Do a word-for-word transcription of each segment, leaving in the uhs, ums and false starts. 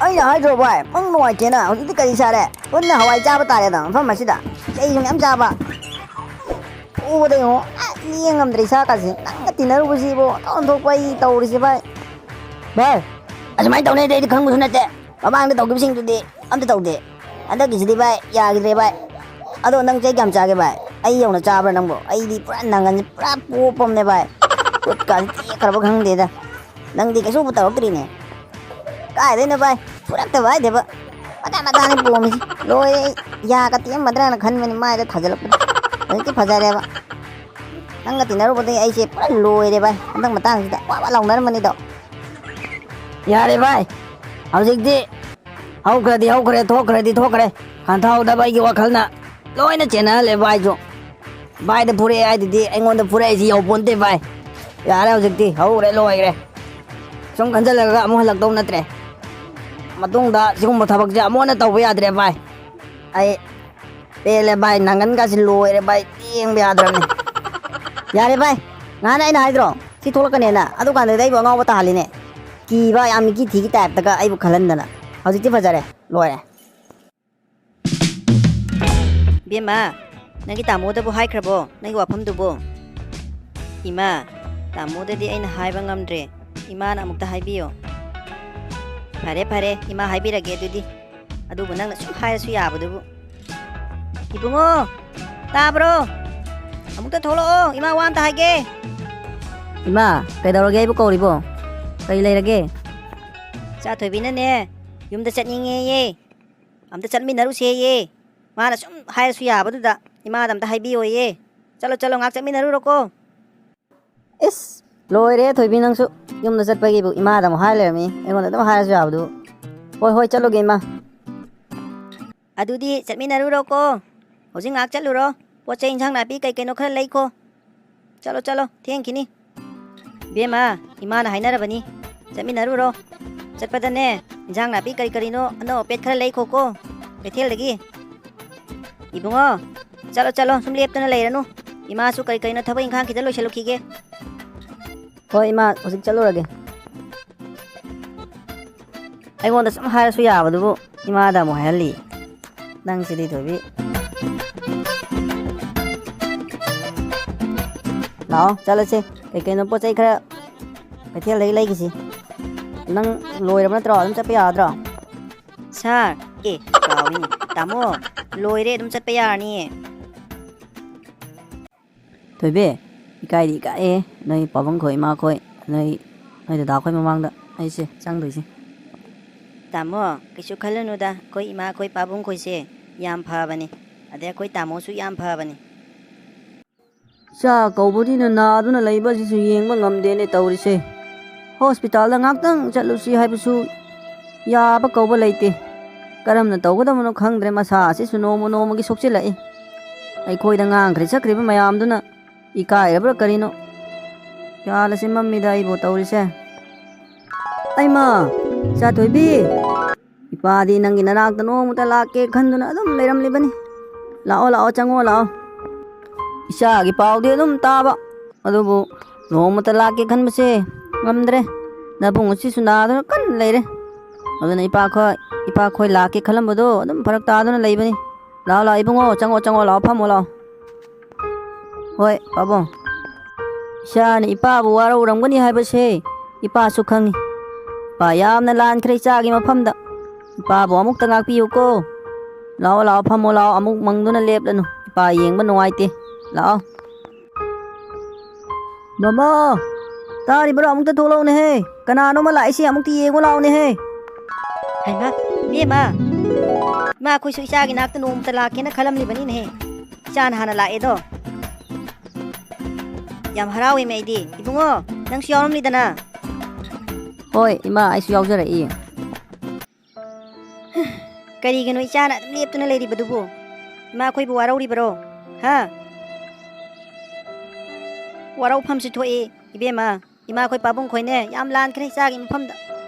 ꯑꯩꯅ ꯍꯥꯏꯗ꯭ꯔꯣ ꯚꯥꯏ, ꯄꯨꯡ ꯅꯨꯡꯉꯥꯏꯇꯦꯅ꯫ ꯍꯧꯖꯤꯛꯇꯤ ꯀꯔꯤ ꯆꯥꯔꯦ? ꯄꯨꯟꯅ ꯍꯋꯥꯏ ꯆꯥꯕ ꯇꯥꯔꯦꯗ, ꯃꯐꯝ ꯑꯁꯤꯗ꯫ ꯆꯩꯁꯨ ꯃꯌꯥꯝ ꯆꯥꯕ꯫ ꯎꯕꯗ ꯌꯦꯡꯉꯣ, ꯑ, ꯂꯦꯡ ꯉꯝꯗ꯭ꯔꯦ ꯏꯁꯥ ꯀꯥꯁꯦ꯫ ꯅꯪꯒ ꯇꯤꯟꯅꯔꯨꯕꯁꯤꯕꯨ ꯑꯣꯟꯊꯣꯛ ꯑꯣꯟꯊꯣꯛꯄ ꯑꯩ ꯇꯧꯔꯤꯁꯦ ꯚꯥꯏ꯫ ꯚꯥꯏ, ꯑꯁꯨꯃꯥꯏꯅ ꯇꯧꯅꯦꯗꯤ ꯑꯩꯗꯤ ꯈꯪꯕꯁꯨ ꯅꯠꯇꯦ꯫ ꯃꯃꯥꯡꯗ ꯇꯧꯈꯤꯕꯁꯤꯡꯗꯨꯗꯤ ꯑꯝꯇ ꯇꯧꯗꯦ꯫ ꯍꯟꯗꯛꯀꯤꯁꯤꯗꯤ ꯚꯥꯏ ꯌꯥꯈꯤꯗ꯭ꯔꯦ ꯚꯥꯏ꯫ ꯑꯗꯣ ꯅꯪ ꯆꯩ ꯀꯌꯥꯝ ꯆꯥꯒꯦ ꯚꯥꯏ? ꯑꯩ ꯌꯧꯅ ꯆꯥꯕ꯭ꯔꯥ ꯅꯪꯕꯣ? ꯑꯩꯗꯤ ꯄꯨꯔꯥ ꯅꯪꯒꯟꯁꯦ ꯄꯨꯔꯥ ꯄꯣꯞꯄꯝꯅꯦ ꯚꯥꯏ꯫ ꯈꯨꯠꯀꯥꯁꯦ ꯇꯦꯛꯈ꯭ꯔꯕ ꯈꯪꯗꯦꯗ꯫ ꯅꯪꯗꯤ ꯀꯩꯁꯨꯕꯨ ꯇꯧꯔꯛꯇ꯭ꯔꯤꯅꯦ꯫ ꯀꯥꯏꯗꯩꯅꯣ ꯚꯥꯏ? ꯐꯨꯔꯛꯇꯕ ꯍꯥꯏꯗꯦꯕ꯫ ꯃꯇꯥ ꯃꯇꯥꯅꯤ ꯄꯣꯝꯃꯤꯁꯦ꯫ ꯂꯣꯏꯔꯦ ꯑꯩ꯫ ꯌꯥꯒ ꯇꯦꯛꯑꯝꯃꯗ꯭ꯔꯥꯅ ꯈꯟꯕꯅꯤ ꯃꯥꯏꯗ ꯊꯥꯖꯤꯜꯂꯛꯄꯗ꯫ ꯍꯧꯖꯤꯛꯇꯤ ꯐꯖꯔꯦꯕ꯫ ꯅꯪꯒ ꯇꯤꯟꯅꯔꯨꯕꯗꯒꯤ ꯑꯩꯁꯦ ꯄꯨꯔꯥ ꯂꯣꯏꯔꯦ ꯚꯥꯏ꯫ ꯍꯟꯗꯛ ꯃꯇꯥꯡꯁꯤꯗ ꯋꯥ ꯋꯥ ꯂꯥꯎꯅꯔꯝꯕꯅꯤꯗꯣ꯫ ꯌꯥꯔꯦ ꯚꯥꯏ꯫ ꯍꯧꯖꯤꯛꯇꯤ ꯍꯧꯈ꯭ꯔꯗꯤ ꯍꯧꯈ꯭ꯔꯦ, ꯊꯣꯛꯈ꯭ꯔꯗꯤ ꯊꯣꯛꯈ꯭ꯔꯦ꯫ ꯈꯟꯊꯍꯧꯗꯕ ꯑꯩꯒꯤ ꯋꯥꯈꯜꯅ ꯂꯣꯏꯅ ꯆꯦꯟꯅꯍꯜꯂꯦ ꯚꯥꯏꯁꯨ꯫ ꯚꯥꯏꯗ ꯐꯨꯔꯛꯑꯦ ꯍꯥꯏꯗꯨꯗꯤ ꯑꯩꯉꯣꯟꯗ ꯐꯨꯔꯛꯏꯁꯤ ꯌꯧꯄꯣꯟꯇꯦ ꯚꯥꯏ꯫ ꯌꯥꯔꯦ ꯍꯧꯖꯤꯛꯇꯤ, ꯍꯧꯈ꯭ꯔꯦ, ꯂꯣꯏꯈ꯭ꯔꯦ꯫ ꯁꯨꯝ ꯈꯟꯖꯤꯜꯂꯒ ꯑꯃꯨꯛ ꯍꯜꯂꯛꯇꯧ ꯅꯠꯇ꯭ꯔꯦ꯫ ꯃꯇꯨꯡꯗ ꯁꯤꯒꯨꯝꯕ ꯊꯕꯛꯁꯦ ꯑꯃꯨꯛ ꯍꯟꯅ ꯇꯧꯕ ꯌꯥꯗ꯭ꯔꯦ ꯚꯥꯏ꯫ ꯑꯩ ꯄꯦꯜꯂꯦ ꯚꯥꯏ, ꯅꯪꯒꯟꯒꯁꯦ ꯂꯣꯏꯔꯦ ꯚꯥꯏ, ꯂꯦꯡꯕ ꯌꯥꯗ꯭ꯔꯕꯅꯤ꯫ ꯌꯥꯔꯦ ꯚꯥꯏ, ꯉꯍꯥꯟ ꯑꯩꯅ ꯍꯥꯏꯗ꯭ꯔꯣ ꯁꯤ ꯊꯣꯛꯂꯛꯀꯅꯦꯅ? ꯑꯗꯨꯀꯥꯟꯗꯗꯤ ꯑꯩꯕꯨ ꯑꯉꯥꯎꯕ ꯇꯥꯍꯜꯂꯤꯅꯦ꯫ ꯀꯤꯕ ꯌꯥꯝ ꯃꯤꯀꯤ ꯊꯤꯒꯤ ꯇꯥꯏꯞꯇꯒ ꯑꯩꯕꯨ ꯈꯜꯍꯟꯗꯅ꯫ ꯍꯧꯖꯤꯛꯇꯤ ꯐꯖꯔꯦ, ꯂꯣꯏꯔꯦ꯫ ꯕꯦꯝꯃ, ꯅꯪꯒꯤ ꯇꯥꯃꯣꯗꯕꯨ ꯍꯥꯏꯈ꯭ꯔꯕꯣ ꯅꯪꯒꯤ ꯋꯥꯐꯝꯗꯨꯕꯨ? ꯏꯃꯥ, ꯇꯥꯃꯣꯗꯗꯤ ꯑꯩꯅ ꯍꯥꯏꯕ ꯉꯝꯗ꯭ꯔꯦ꯫ ꯏꯃꯥꯅ ꯑꯃꯨꯛꯇ ꯍꯥꯏꯕꯤꯌꯣ꯫ ꯐꯔꯦ, ꯐꯔꯦ, ꯏꯃꯥ ꯍꯥꯏꯕꯤꯔꯒꯦ ꯑꯗꯨꯗꯤ꯫ ꯑꯗꯨꯕꯨ ꯅꯪꯅ ꯁꯨꯝ ꯍꯥꯏꯔꯁꯨ ꯌꯥꯕꯗꯨꯕꯨ꯫ ꯏꯕꯨꯡꯉꯣ, ꯇꯥꯕ꯭ꯔꯣ? ꯑꯃꯨꯛꯇ ꯊꯣꯛꯂꯛꯑꯣ, ꯏꯃꯥ ꯋꯥ ꯑꯝꯇ ꯍꯥꯏꯒꯦ꯫ ꯏꯃꯥ, ꯀꯩꯗꯧꯔꯒꯦ ꯑꯩꯕꯨ ꯀꯧꯔꯤꯕꯣ? ꯀꯔꯤ ꯂꯩꯔꯒꯦ? ꯏꯆꯥ ꯊꯣꯏꯕꯤꯅꯅꯦ, ꯌꯨꯝꯗ ꯆꯠꯅꯤꯡꯉꯦꯌꯦ꯫ ꯑꯝꯇ ꯆꯠꯃꯤꯟꯅꯔꯨꯁꯦꯌꯦ꯫ ꯃꯥꯅ ꯁꯨꯝ ꯍꯥꯏꯔꯁꯨ ꯌꯥꯕꯗꯨꯗ ꯏꯃꯥꯗ ꯑꯝꯇ ꯍꯥꯏꯕꯤꯌꯣꯌꯦ꯫ ꯆꯠꯂꯣ, ꯆꯠꯂꯣ, ꯉꯥꯏꯍꯥꯛ ꯆꯠꯃꯤꯟꯅꯔꯨꯔꯣꯀꯣ꯫ ꯏꯁ, ꯂꯣꯏꯔꯦ ꯊꯣꯏꯕꯤ ꯅꯪꯁꯨ꯫ ꯌꯨꯝꯗ ꯆꯠꯄꯒꯤꯕꯨ ꯏꯃꯥꯗ ꯑꯃꯨꯛ ꯍꯥꯏ ꯂꯩꯔꯝꯃꯤ꯫ ꯑꯩꯉꯣꯟꯗ ꯑꯗꯨꯝ ꯍꯥꯏꯔꯁꯨ ꯌꯥꯕꯗꯨ꯫ ꯍꯣꯏ, ꯍꯣꯏ, ꯆꯠꯂꯨꯒꯦ ꯏꯃꯥ꯫ ꯑꯗꯨꯗꯤ ꯆꯠꯃꯤꯟꯅꯔꯨꯔꯣꯀꯣ꯫ ꯍꯧꯖꯤꯛ ꯉꯥꯏꯍꯥꯛ ꯆꯠꯂꯨꯔꯣ꯫ ꯄꯣꯠ ꯆꯩ ꯏꯟꯁꯥꯡ ꯅꯥꯄꯤ ꯀꯩ ꯀꯩꯅꯣ ꯈꯔ ꯂꯩꯈꯣ꯫ ꯆꯠꯂꯣ, ꯆꯠꯂꯣ, ꯊꯦꯡꯈꯤꯅꯤ꯫ ꯏꯕꯦꯝꯃ, ꯏꯃꯥꯅ ꯍꯥꯏꯅꯔꯕꯅꯤ꯫ ꯆꯠꯃꯤꯟꯅꯔꯨꯔꯣ꯫ ꯆꯠꯄꯗꯅꯦ, ꯏꯟꯁꯥꯡ ꯅꯥꯄꯤ ꯀꯔꯤ ꯀꯔꯤꯅꯣ ꯑꯅꯧ ꯑꯄꯦꯠ ꯈꯔ ꯂꯩꯈꯣꯀꯣ, ꯀꯩꯊꯦꯜꯗꯒꯤ꯫ ꯏꯕꯨꯡꯉꯣ, ꯆꯠꯂꯣ, ꯆꯠꯂꯣ, ꯁꯨꯝ ꯂꯦꯞꯇꯅ ꯂꯩꯔꯅꯨ꯫ ꯏꯃꯥꯁꯨ ꯀꯔꯤ ꯀꯔꯤꯅꯣ ꯊꯕꯛ ꯏꯪꯈꯥꯡ ꯈꯤꯇ ꯂꯣꯏꯁꯤꯜꯂꯨꯈꯤꯒꯦ꯫ ꯍꯣꯏ ꯏꯃꯥ, ꯍꯧꯖꯤꯛ ꯆꯠꯂꯨꯔꯒꯦ꯫ ꯑꯩꯉꯣꯟꯗ ꯁꯨꯝ ꯍꯥꯏꯔꯁꯨ ꯌꯥꯕꯗꯨꯕꯨ ꯏꯃꯥꯗ ꯑꯃꯨꯛ ꯍꯥꯏꯍꯜꯂꯤ꯫ ꯅꯪꯁꯤꯗꯤ ꯊꯣꯏꯕꯤ꯫ ꯂꯥꯛꯑꯣ, ꯆꯠꯂꯁꯦ꯫ ꯀꯩ ꯀꯩꯅꯣ ꯄꯣꯠ ꯆꯩ ꯈꯔ ꯀꯩꯊꯦꯜꯗꯒꯤ ꯂꯩꯈꯤꯁꯤ꯫ ꯅꯪ ꯂꯣꯏꯔꯕ ꯅꯠꯇ꯭ꯔꯣ? ꯑꯗꯨꯝ ꯆꯠꯄ ꯌꯥꯒꯗ꯭ꯔꯣ? ꯁꯥꯔ, ꯑꯦ, ꯀꯥꯎꯏꯅꯦ꯫ ꯇꯥꯃꯣ, ꯂꯣꯏꯔꯦ, ꯑꯗꯨꯝ ꯆꯠꯄ ꯌꯥꯔꯅꯤꯌꯦ꯫ ꯊꯣꯏꯕꯤ, ꯏꯀꯥꯏꯗꯤ ꯏꯀꯥꯏꯌꯦ, ꯅꯣꯏ ꯄꯥꯕꯨꯡ ꯈꯣꯏ, ꯏꯃꯥ ꯈꯣꯏ, ꯅꯣꯏ, ꯅꯣꯏ ꯗꯗꯥ ꯈꯣꯏ ꯃꯃꯥꯡꯗ ꯑꯩꯁꯦ ꯆꯪꯗꯣꯏꯁꯦ꯫ ꯇꯥꯃꯣ, ꯀꯩꯁꯨ ꯈꯜꯂꯨꯅꯨꯗ, ꯑꯩꯈꯣꯏ ꯏꯃꯥ ꯈꯣꯏ, ꯄꯥꯕꯨꯡ ꯈꯣꯏꯁꯦ ꯌꯥꯝ ꯐꯕꯅꯤ, ꯑꯗꯩ ꯑꯩꯈꯣꯏ ꯇꯥꯃꯣꯁꯨ ꯌꯥꯝ ꯐꯕꯅꯤ꯫ ꯏꯆꯥ ꯀꯧꯕꯅꯤꯅ ꯅꯥꯗꯨꯅ ꯂꯩꯕ ꯑꯁꯤꯁꯨ ꯌꯦꯡꯕ ꯉꯝꯗꯦꯅꯦ ꯇꯧꯔꯤꯁꯦ꯫ ꯍꯣꯁꯄꯤꯇꯥꯜꯗ ꯉꯥꯛꯇꯪ ꯆꯠꯂꯨꯁꯤ ꯍꯥꯏꯕꯁꯨ ꯌꯥꯕ ꯀꯧꯕ ꯂꯩꯇꯦ꯫ ꯀꯔꯝꯅ ꯇꯧꯒꯗꯕꯅꯣ ꯈꯪꯗ꯭ꯔꯦ, ꯃꯁꯥ ꯑꯁꯤꯁꯨ ꯅꯣꯡꯃ ꯅꯣꯡꯃꯒꯤ ꯁꯣꯛꯆꯤꯜꯂꯛꯏ꯫ ꯑꯩꯈꯣꯏꯗ ꯉꯥꯡꯈ꯭ꯔꯦ ꯆꯠꯈ꯭ꯔꯤꯕ ꯃꯌꯥꯝꯗꯨꯅ ꯏꯀꯥꯏꯔꯕ꯭ꯔꯥ ꯀꯔꯤꯅꯣ? ꯌꯥꯜꯂꯁꯤ ꯃꯝꯃꯤꯗ ꯑꯩꯕꯨ ꯇꯧꯔꯤꯁꯦ꯫ ꯑꯩꯃ, ꯏꯆꯥ ꯊꯣꯏꯕꯤ, ꯏꯄꯥꯗꯤ ꯅꯪꯒꯤ ꯅꯅꯥꯛꯇ ꯅꯣꯡꯃꯇ ꯂꯥꯛꯀꯦ ꯈꯟꯗꯨꯅ ꯑꯗꯨꯝ ꯂꯩꯔꯝꯂꯤꯕꯅꯤ꯫ ꯂꯥꯛꯑꯣ, ꯂꯥꯛꯑꯣ, ꯆꯪꯉꯣ, ꯂꯥꯛꯑꯣ꯫ ꯏꯆꯥꯒꯤ ꯄꯥꯎꯗꯤ ꯑꯗꯨꯝ ꯇꯥꯕ, ꯑꯗꯨꯕꯨ ꯅꯣꯡꯃꯇ ꯂꯥꯛꯀꯦ ꯈꯟꯕꯁꯦ ꯉꯝꯗ꯭ꯔꯦ꯫ ꯅꯕꯨꯡ ꯑꯁꯤꯁꯨ ꯅꯥꯗꯨꯅ ꯀꯟꯅ ꯂꯩꯔꯦ꯫ ꯑꯗꯨꯅ ꯏꯄꯥꯈꯣꯏ, ꯏꯄꯥꯈꯣꯏ ꯂꯥꯛꯀꯦ ꯈꯜꯂꯝꯕꯗꯣ ꯑꯗꯨꯝ ꯐꯔꯛ ꯇꯥꯗꯨꯅ ꯂꯩꯕꯅꯤ꯫ ꯂꯥꯛꯑꯣ, ꯂꯥꯛꯑꯣ, ꯏꯕꯨꯡꯉꯣ, ꯆꯪꯉꯣ, ꯆꯪꯉꯣ, ꯂꯥꯛꯑꯣ, ꯐꯝꯃꯣ, ꯂꯥꯛꯑꯣ꯫ ꯍꯣꯏ, ꯄꯥꯕꯨꯡ꯫ ꯏꯆꯥꯅ ꯏꯄꯥꯕꯨ ꯋꯥꯔꯧꯔꯝꯒꯅꯤ ꯍꯥꯏꯕꯁꯦ ꯏꯄꯥꯁꯨ ꯈꯪꯉꯤ꯫ ꯏꯄꯥ ꯌꯥꯝꯅ ꯂꯥꯟꯈ꯭ꯔꯦ ꯏꯆꯥꯒꯤ ꯃꯐꯝꯗ꯫ ꯏꯄꯥꯕꯨ ꯑꯃꯨꯛꯇ ꯉꯥꯛꯄꯤꯌꯨꯀꯣ꯫ ꯂꯥꯛꯑꯣ, ꯂꯥꯛꯑꯣ, ꯐꯝꯃꯣ, ꯂꯥꯛꯑꯣ, ꯑꯃꯨꯛ ꯃꯪꯗꯨꯅ ꯂꯦꯞꯂꯅꯨ꯫ ꯏꯄꯥ ꯌꯦꯡꯕ ꯅꯨꯡꯉꯥꯏꯇꯦ꯫ ꯂꯥꯛꯑꯣ꯫ ꯃꯃꯥ, ꯇꯥꯔꯤꯕ꯭ꯔꯣ? ꯑꯃꯨꯛꯇ ꯊꯣꯛꯂꯛꯎꯅꯦꯍꯦ꯫ ꯀꯅꯥꯅꯣꯃ ꯂꯥꯛꯏꯁꯦ, ꯑꯃꯨꯛꯇ ꯌꯦꯡꯉꯨ ꯂꯥꯛꯎꯅꯦꯍꯦ꯫ ꯍꯩꯃꯥ, ꯏꯕꯦꯝꯃ, ꯏꯃꯥ, ꯑꯩꯈꯣꯏꯁꯨ ꯏꯆꯥꯒꯤ ꯅꯥꯛꯇ ꯅꯣꯡꯃꯇ ꯂꯥꯛꯀꯦꯅ ꯈꯜꯂꯝꯂꯤꯕꯅꯤꯅꯦꯍꯦ꯫ ꯏꯆꯥꯅ ꯍꯥꯟꯅ ꯂꯥꯛꯑꯦꯗꯣ꯫ ꯌꯥꯝ ꯍꯔꯥꯎꯋꯦꯃꯦ ꯑꯩꯗꯤ꯫ ꯏꯕꯨꯡꯉꯣ, ꯅꯪꯁꯨ ꯌꯥꯎꯔꯝꯂꯤꯗꯅ꯫ ꯍꯣꯏ, ꯏꯃꯥ, ꯑꯩꯁꯨ ꯌꯥꯎꯖꯔꯛꯏ꯫ ꯀꯔꯤꯒꯤꯅꯣ ꯏꯆꯥꯅ ꯑꯗꯨꯝ ꯂꯦꯞꯇꯨꯅ ꯂꯩꯔꯤꯕꯗꯨꯕꯨ? ꯏꯃꯥ ꯑꯩꯈꯣꯏꯕꯨ ꯋꯥꯔꯧꯔꯤꯕꯔꯣ? ꯍꯥ? ꯋꯥꯔꯧꯐꯝꯁꯨ ꯊꯣꯛꯏ, ꯏꯕꯦꯝꯃ꯫ ꯏꯃꯥ ꯑꯩꯈꯣꯏ ꯄꯥꯕꯨꯡ ꯈꯣꯏꯅꯦ ꯌꯥꯝ ꯂꯥꯟꯈ꯭ꯔꯦ ꯏꯆꯥꯒꯤ ꯃꯐꯝꯗ꯫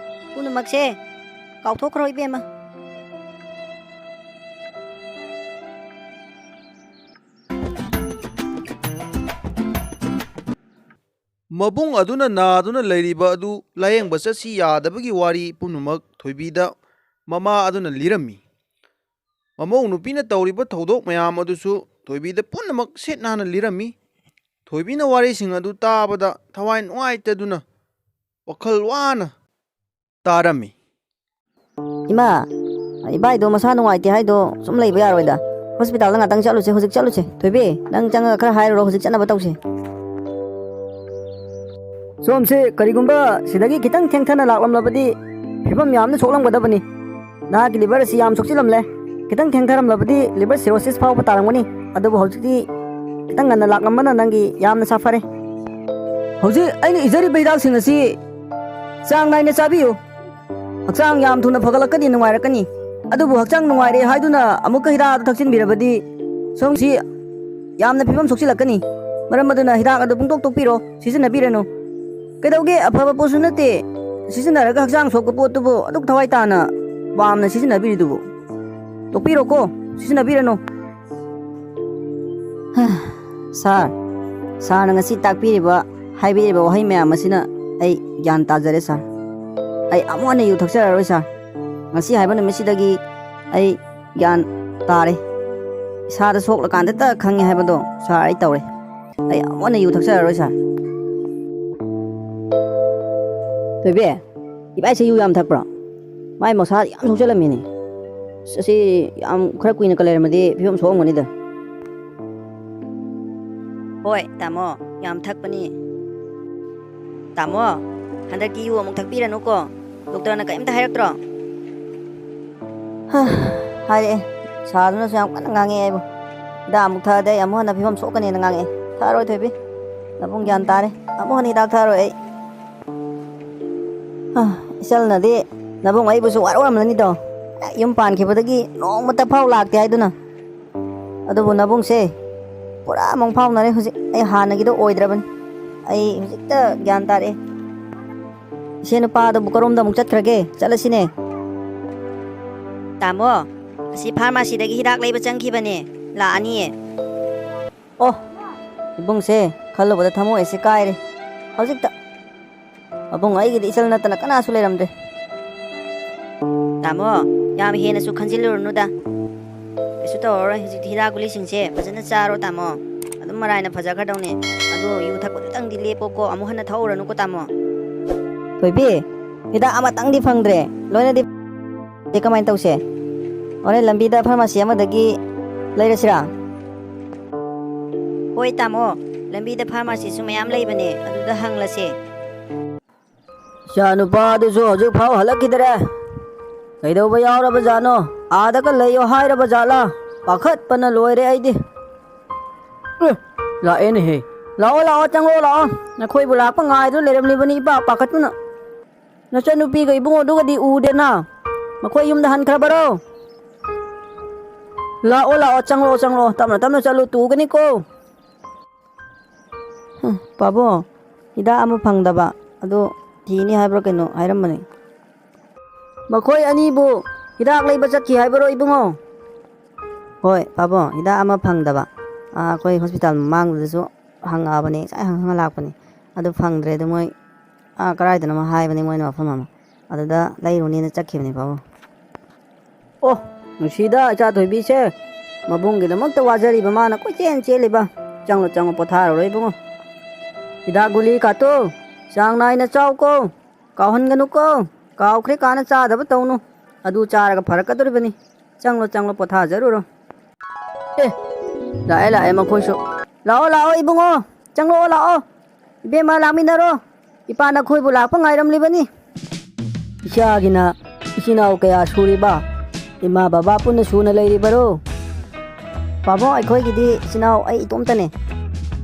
ꯄꯨꯝꯅꯃꯛꯁꯦ ꯀꯥꯎꯊꯣꯛꯈ꯭ꯔꯣ, ꯏꯕꯦꯝꯃ꯫ ꯃꯕꯨꯡ ꯑꯗꯨꯅ ꯅꯥꯗꯨꯅ ꯂꯩꯔꯤꯕ ꯑꯗꯨ ꯂꯥꯌꯦꯡꯕ ꯆꯠꯁꯤ ꯌꯥꯗꯕꯒꯤ ꯋꯥꯔꯤ ꯄꯨꯝꯅꯃꯛ ꯊꯣꯏꯕꯤꯗ ꯃꯃꯥ ꯑꯗꯨꯅ ꯂꯤꯔꯝꯃꯤ꯫ ꯃꯃꯧ ꯅꯨꯄꯤꯅ ꯇꯧꯔꯤꯕ ꯊꯧꯗꯣꯛ ꯃꯌꯥꯝ ꯑꯗꯨꯁꯨ ꯊꯣꯏꯕꯤꯗ ꯄꯨꯝꯅꯃꯛ ꯁꯤꯠ ꯅꯥꯟꯅ ꯂꯤꯔꯝꯃꯤ꯫ ꯊꯣꯏꯕꯤꯅ ꯋꯥꯔꯤꯁꯤꯡ ꯑꯗꯨ ꯇꯥꯕꯗ ꯊꯋꯥꯏ ꯅꯨꯡꯉꯥꯏꯇꯗꯨꯅ ꯋꯥꯈꯜ ꯋꯥꯅ ꯇꯥꯔꯝꯃꯤ꯫ ꯏꯃꯥ, ꯏꯕꯥꯏꯗꯣ ꯃꯁꯥ ꯅꯨꯡꯉꯥꯏꯇꯦ ꯍꯥꯏꯗꯣ ꯁꯨꯝ ꯂꯩꯕ ꯌꯥꯔꯣꯏꯗ꯫ ꯍꯣꯁꯄꯤꯇꯥꯜꯗ ꯉꯥꯛꯇꯪ ꯆꯠꯂꯨꯁꯦ, ꯍꯧꯖꯤꯛ ꯆꯠꯂꯨꯁꯦ꯫ ꯊꯣꯏꯕꯤ, ꯅꯪ ꯆꯪꯉꯒ ꯈꯔ ꯍꯥꯏꯔꯨꯔꯣ, ꯍꯧꯖꯤꯛ ꯆꯠꯅꯕ ꯇꯧꯁꯦ꯫ ꯁꯣꯝꯁꯦ ꯀꯔꯤꯒꯨꯝꯕ ꯁꯤꯗꯒꯤ ꯈꯤꯇꯪ ꯊꯦꯡꯊꯅ ꯂꯥꯛꯂꯝꯂꯕꯗꯤ ꯐꯤꯕꯝ ꯌꯥꯝꯅ ꯁꯣꯛꯂꯝꯒꯗꯕꯅꯤ꯫ ꯅꯍꯥꯛꯀꯤ ꯂꯤꯚꯔ ꯑꯁꯤ ꯌꯥꯝ ꯁꯣꯛꯆꯤꯜꯂꯝꯂꯦ꯫ ꯈꯤꯇꯪ ꯊꯦꯡꯊꯔꯝꯂꯕꯗꯤ ꯂꯤꯚꯔ ꯁꯤꯔꯣꯁꯤꯁ ꯐꯥꯎꯕ ꯇꯥꯔꯝꯒꯅꯤ꯫ ꯑꯗꯨꯕꯨ ꯍꯧꯖꯤꯛꯇꯤ ꯈꯤꯇꯪ ꯉꯟꯅ ꯂꯥꯛꯂꯝꯕꯅ ꯅꯪꯒꯤ ꯌꯥꯝꯅ ꯁꯥꯐꯔꯦ꯫ ꯍꯧꯖꯤꯛ ꯑꯩꯅ ꯏꯖꯔꯤꯕ ꯍꯤꯗꯥꯛꯁꯤꯡ ꯑꯁꯤ ꯆꯥꯡ ꯅꯥꯏꯅ ꯆꯥꯕꯤꯌꯨ꯫ ꯍꯛꯆꯥꯡ ꯌꯥꯝ ꯊꯨꯅ ꯐꯒꯠꯂꯛꯀꯅꯤ, ꯅꯨꯡꯉꯥꯏꯔꯛꯀꯅꯤ꯫ ꯑꯗꯨꯕꯨ ꯍꯛꯆꯥꯡ ꯅꯨꯡꯉꯥꯏꯔꯦ ꯍꯥꯏꯗꯨꯅ ꯑꯃꯨꯛꯀ ꯍꯤꯗꯥꯛ ꯑꯗꯨ ꯊꯛꯆꯤꯟꯕꯤꯔꯕꯗꯤ ꯁꯣꯝꯁꯤ ꯌꯥꯝꯅ ꯐꯤꯕꯝ ꯁꯣꯛꯆꯤꯜꯂꯛꯀꯅꯤ꯫ ꯃꯔꯝ ꯑꯗꯨꯅ ꯍꯤꯗꯥꯛ ꯑꯗꯨ ꯄꯨꯡꯇꯣꯛ ꯇꯣꯛꯄꯤꯔꯣ, ꯁꯤꯖꯤꯟꯅꯕꯤꯔꯅꯨ꯫ ꯀꯩꯗꯧꯒꯦ? ꯑꯐꯕ ꯄꯣꯠꯁꯨ ꯅꯠꯇꯦ꯫ ꯁꯤꯖꯤꯟꯅꯔꯒ ꯍꯛꯆꯥꯡ ꯁꯣꯛꯄ ꯄꯣꯠꯇꯨꯕꯨ ꯑꯗꯨꯛ ꯊꯋꯥꯏ ꯇꯥꯅ ꯄꯥꯝꯅ ꯁꯤꯖꯤꯟꯅꯕꯤꯔꯤꯗꯨꯕꯨ? ꯇꯣꯛꯄꯤꯔꯣꯀꯣ, ꯁꯤꯖꯤꯟꯅꯕꯤꯔꯅꯨ꯫ ꯁꯥꯔ, ꯁꯥꯔꯅ ꯉꯁꯤ ꯇꯥꯛꯄꯤꯔꯤꯕ, ꯍꯥꯏꯕꯤꯔꯤꯕ ꯋꯥꯍꯩ ꯃꯌꯥꯝ ꯑꯁꯤꯅ ꯑꯩ ꯒ꯭ꯌꯥꯟ ꯇꯥꯖꯔꯦ, ꯁꯥꯔ꯫ ꯑꯩ ꯑꯃꯨꯛ ꯍꯟꯅ ꯌꯨ ꯊꯛꯆꯔꯔꯣꯏ, ꯁꯥꯔ꯫ ꯉꯁꯤ ꯍꯥꯏꯕ ꯅꯨꯃꯤꯠꯁꯤꯗꯒꯤ ꯑꯩ ꯒ꯭ꯌꯥꯟ ꯇꯥꯔꯦ꯫ ꯏꯁꯥꯗ ꯁꯣꯛꯂꯀꯥꯟꯗꯇ ꯈꯪꯉꯦ ꯍꯥꯏꯕꯗꯣ, ꯁꯥꯔ, ꯑꯩ ꯇꯧꯔꯦ꯫ ꯑꯩ ꯑꯃꯨꯛ ꯍꯟꯅ ꯌꯨ ꯊꯛꯆꯔꯔꯣꯏ, ꯁꯥꯔ꯫ ꯊꯣꯏꯕꯤ, ꯏꯕꯥꯏꯁꯦ ꯌꯨ ꯌꯥꯝ ꯊꯛꯄ꯭ꯔꯣ? ꯃꯥꯏ ꯃꯁꯥ ꯌꯥꯝ ꯁꯣꯛꯆꯜꯂꯝꯃꯤꯅꯦ꯫ ꯑꯁ, ꯑꯁꯤ ꯌꯥꯝ ꯈꯔ ꯀꯨꯏꯅꯒ ꯂꯩꯔꯝꯃꯗꯤ ꯐꯤꯕꯝ ꯁꯣꯛꯑꯝꯒꯅꯤꯗ꯫ ꯍꯣꯏ, ꯇꯥꯃꯣ, ꯌꯥꯝ ꯊꯛꯄꯅꯤ꯫ ꯇꯥꯃꯣ, ꯍꯟꯗꯛꯇꯤ ꯌꯨ ꯑꯃꯨꯛ ꯊꯛꯄꯤꯔꯅꯨꯀꯣ꯫ ꯗꯣꯛꯇꯔꯅ ꯀꯔꯤꯝꯇ ꯍꯥꯏꯔꯛꯇ꯭ꯔꯣ? ꯍꯥ, ꯍꯥꯏꯔꯛꯑꯦ꯫ ꯁꯥꯗꯨꯅꯁꯨ ꯌꯥꯝ ꯀꯟꯅ ꯉꯥꯡꯉꯛꯑꯦ ꯑꯩꯕꯨ꯫ ꯍꯤꯗꯥꯛ ꯑꯃꯨꯛ ꯊꯛꯑꯗꯤ ꯑꯩ ꯑꯃꯨꯛ ꯍꯟꯅ ꯐꯤꯕꯝ ꯁꯣꯛꯀꯅꯦꯅ ꯉꯥꯡꯉꯛꯑꯦ꯫ ꯊꯛꯑꯔꯣꯏ, ꯊꯣꯏꯕꯤ꯫ ꯅꯕꯨꯡ ꯒ꯭ꯌꯥꯟ ꯇꯥꯔꯦ꯫ ꯑꯃꯨꯛ ꯍꯟꯅ ꯍꯤꯗꯥꯛ ꯊꯛꯑꯔꯣꯏ ꯑꯩ꯫ ꯍꯥ, ꯏꯆꯜꯅꯗꯤ ꯅꯕꯨꯡ ꯑꯩꯕꯨꯁꯨ ꯋꯥꯔꯧꯔꯝꯂꯅꯤꯗꯣ꯫ ꯌꯨꯝ ꯄꯥꯟꯈꯤꯕꯗꯒꯤ ꯅꯣꯡꯃꯇ ꯐꯥꯎ ꯂꯥꯛꯇꯦ ꯍꯥꯏꯗꯨꯅ꯫ ꯑꯗꯨꯕꯨ ꯅꯕꯨꯡꯁꯦ ꯄꯨꯔꯥ ꯃꯪ ꯐꯥꯎꯅꯔꯦ ꯍꯧꯖꯤꯛ꯫ ꯑꯩ ꯍꯥꯟꯅꯒꯤꯗꯣ ꯑꯣꯏꯗ꯭ꯔꯕꯅꯤ꯫ ꯑꯩ ꯍꯧꯖꯤꯛꯇ ꯒ꯭ꯌꯥꯟ ꯇꯥꯔꯛꯑꯦ꯫ ꯏꯆꯦ ꯅꯨꯄꯥ ꯑꯗꯨꯕꯨ ꯀꯔꯣꯝꯗ ꯑꯃꯨꯛ ꯆꯠꯈ꯭ꯔꯒꯦ? ꯆꯠꯂꯁꯤꯅꯦ꯫ ꯇꯥꯃꯣ, ꯑꯁꯤ ꯐꯥꯔꯃꯥꯁꯤꯗꯒꯤ ꯍꯤꯗꯥꯛ ꯂꯩꯕ ꯆꯪꯈꯤꯕꯅꯦ꯫ ꯂꯥꯛꯑꯅꯤꯌꯦ꯫ ꯑꯣ, ꯏꯕꯨꯡꯁꯦ ꯈꯜꯂꯨꯕꯗ ꯊꯃꯣꯏ ꯑꯁꯤ ꯀꯥꯏꯔꯦ꯫ ꯍꯧꯖꯤꯛꯇ꯫ ꯄꯥꯕꯨꯡ, ꯑꯩꯒꯤꯗꯤ ꯏꯆꯜ ꯅꯠꯇꯅ ꯀꯅꯥꯁꯨ ꯂꯩꯔꯝꯗ꯭ꯔꯦ꯫ ꯇꯥꯃꯣ, ꯌꯥꯝ ꯍꯦꯟꯅꯁꯨ ꯈꯟꯖꯤꯜꯂꯨꯔꯅꯨꯗ꯫ ꯀꯩꯁꯨ ꯇꯧꯔꯔꯣꯏ꯫ ꯍꯧꯖꯤꯛꯇꯤ ꯍꯤꯗꯥꯛ ꯒꯨꯂꯤꯁꯤꯡꯁꯦ ꯐꯖꯅ ꯆꯥꯔꯣ ꯇꯥꯃꯣ꯫ ꯑꯗꯨꯝ ꯃꯔꯥꯏꯅ ꯐꯖꯈ꯭ꯔꯗꯧꯅꯦ꯫ ꯑꯗꯣ ꯌꯨ ꯊꯛꯄꯗꯨꯇꯪꯗꯤ ꯂꯦꯞꯄꯣꯀꯣ, ꯑꯃꯨꯛ ꯍꯟꯅ ꯊꯛꯎꯔꯅꯨꯀꯣ ꯇꯥꯃꯣ꯫ ꯊꯣꯏꯕꯤ, ꯍꯤꯗꯥꯛ ꯑꯃꯇꯪꯗꯤ ꯐꯪꯗ꯭ꯔꯦ, ꯂꯣꯏꯅꯗꯤ꯫ ꯑꯦ, ꯀꯃꯥꯏꯅ ꯇꯧꯁꯦ? ꯍꯣꯔꯦꯟ ꯂꯝꯕꯤꯗ ꯐꯥꯔꯃꯥꯁꯤ ꯑꯃꯗꯒꯤ ꯂꯩꯔꯁꯤꯔꯥ? ꯍꯣꯏ ꯇꯥꯃꯣ, ꯂꯝꯕꯤꯗ ꯐꯥꯔꯃꯥꯁꯤꯁꯨ ꯃꯌꯥꯝ ꯂꯩꯕꯅꯦ, ꯑꯗꯨꯗ ꯍꯪꯂꯁꯦ꯫ ꯏꯆꯥ ꯅꯨꯄꯥꯗꯨꯁꯨ ꯍꯧꯖꯤꯛ ꯐꯥꯎ ꯍꯜꯂꯛꯈꯤꯗꯔꯦ꯫ ꯀꯩꯗꯧꯕ ꯌꯥꯎꯔꯕ ꯖꯥꯠꯅꯣ? ꯑꯥꯗꯒ ꯂꯩꯌꯣ ꯍꯥꯏꯔꯕ ꯖꯥꯠꯂꯥ? ꯄꯥꯈꯠꯄꯅ ꯂꯣꯏꯔꯦ ꯑꯩꯗꯤ꯫ ꯑꯦ, ꯂꯥꯛꯑꯦꯅꯦꯍꯦ꯫ ꯂꯥꯛꯑꯣ, ꯂꯥꯛꯑꯣ, ꯆꯪꯉꯛꯑꯣ, ꯂꯥꯛꯑꯣ꯫ ꯅꯈꯣꯏꯕꯨ ꯂꯥꯛꯄ ꯉꯥꯏꯗꯨꯅ ꯂꯩꯔꯝꯂꯤꯕꯅꯤ, ꯏꯄꯥ ꯄꯥꯈꯠꯇꯨꯅ꯫ ꯅꯆꯟꯅꯨꯄꯤꯒ ꯏꯕꯨꯡꯉꯣꯗꯨꯒꯗꯤ ꯎꯗꯦꯅ꯫ ꯃꯈꯣꯏ ꯌꯨꯝꯗ ꯍꯟꯈ꯭ꯔꯕꯔꯣ? ꯂꯥꯛꯑꯣ, ꯂꯥꯛꯑꯣ, ꯆꯪꯂꯛꯑꯣ, ꯆꯪꯂꯛꯑꯣ꯫ ꯇꯞꯅ, ꯇꯞꯅ ꯆꯠꯂꯨ, ꯇꯨꯒꯅꯤꯀꯣ꯫ ꯍꯝ, ꯄꯥꯕꯨꯡ, ꯍꯤꯗꯥꯛ ꯑꯃ ꯐꯪꯗꯕ꯫ ꯑꯗꯨ ꯊꯤꯅꯤ ꯍꯥꯏꯕ꯭ꯔꯥ ꯀꯩꯅꯣ ꯍꯥꯏꯔꯝꯕꯅꯤ꯫ ꯃꯈꯣꯏ ꯑꯅꯤꯕꯨ ꯍꯤꯗꯥꯛ ꯂꯩꯕ ꯆꯠꯈꯤ ꯍꯥꯏꯕꯔꯣ, ꯏꯕꯨꯡꯉꯣ? ꯍꯣꯏ, ꯄꯥꯕꯨꯡ, ꯍꯤꯗꯥꯛ ꯑꯃ ꯐꯪꯗꯕ꯫ ꯑꯥ, ꯑꯩꯈꯣꯏ ꯍꯣꯁꯄꯤꯇꯥꯜ ꯃꯃꯥꯡꯗꯨꯗꯁꯨ ꯍꯪꯉꯛꯑꯕꯅꯦ, ꯉꯁꯥꯏ ꯍꯪꯉ ꯍꯪꯉ ꯂꯥꯛꯄꯅꯦ꯫ ꯑꯗꯨ ꯐꯪꯗ꯭ꯔꯦ꯫ ꯑꯗꯨ ꯃꯣꯏ, ꯑꯥ, ꯀꯗꯥꯏꯗꯅꯣꯃ ꯍꯥꯏꯕꯅꯦ, ꯃꯣꯏꯅ ꯃꯐꯝ ꯑꯃ꯫ ꯑꯗꯨꯗ ꯂꯩꯔꯨꯅꯦꯅ ꯆꯠꯈꯤꯕꯅꯦ, ꯄꯥꯕꯨꯡ꯫ ꯑꯣ, ꯅꯨꯡꯁꯤꯗ ꯏꯆꯥ ꯊꯣꯏꯕꯤꯁꯦ꯫ ꯃꯕꯨꯡꯒꯤꯗꯃꯛꯇ ꯋꯥꯖꯔꯤꯕ ꯃꯥꯅ ꯀꯣꯏꯆꯦꯟ ꯆꯦꯜꯂꯤꯕ꯫ ꯆꯪꯂꯣ, ꯆꯪꯂꯣ, ꯄꯣꯊꯥꯔꯨꯔꯣ, ꯏꯕꯨꯡꯉꯣ꯫ ꯍꯤꯗꯥꯛ ꯒꯨꯂꯤ ꯀꯥꯇꯣ ꯆꯥꯡ ꯅꯥꯏꯅ ꯆꯥꯎꯀꯣ꯫ ꯀꯥꯎꯍꯟꯒꯅꯨꯀꯣ꯫ ꯀꯥꯎꯈ꯭ꯔꯦ ꯀꯥꯅ ꯆꯥꯗꯕ ꯇꯧꯅꯨ꯫ ꯑꯗꯨ ꯆꯥꯔꯒ ꯐꯔꯛꯀꯗꯧꯔꯤꯕꯅꯤ꯫ ꯆꯪꯂꯣ, ꯆꯪꯂꯣ, ꯄꯣꯊꯥꯖꯔꯨꯔꯣ꯫ ꯑꯦ, ꯂꯥꯛꯑꯦ, ꯂꯥꯛꯑꯦ ꯃꯈꯣꯏꯁꯨ꯫ ꯂꯥꯛꯑꯣ, ꯂꯥꯛꯑꯣ, ꯏꯕꯨꯡꯉꯣ꯫ ꯆꯪꯂꯛꯑꯣ, ꯂꯥꯛꯑꯣ꯫ ꯏꯕꯦꯝꯃ, ꯂꯥꯛꯃꯤꯟꯅꯔꯣ꯫ ꯏꯄꯥ ꯅꯈꯣꯏꯕꯨ ꯂꯥꯛꯄ ꯉꯥꯏꯔꯝꯂꯤꯕꯅꯤ꯫ ꯏꯆꯥꯒꯤꯅ ꯏꯆꯤꯟ ꯏꯅꯥꯎ ꯀꯌꯥ ꯁꯨꯔꯤꯕ? ꯏꯃꯥ ꯕꯕꯥ ꯄꯨꯟꯅ ꯁꯨꯅ ꯂꯩꯔꯤꯕꯔꯣ? ꯄꯥꯕꯨꯡ, ꯑꯩꯈꯣꯏꯒꯤꯗꯤ ꯏꯆꯤꯟ ꯏꯅꯥꯎ ꯑꯩ ꯏꯇꯣꯝꯇꯅꯦ꯫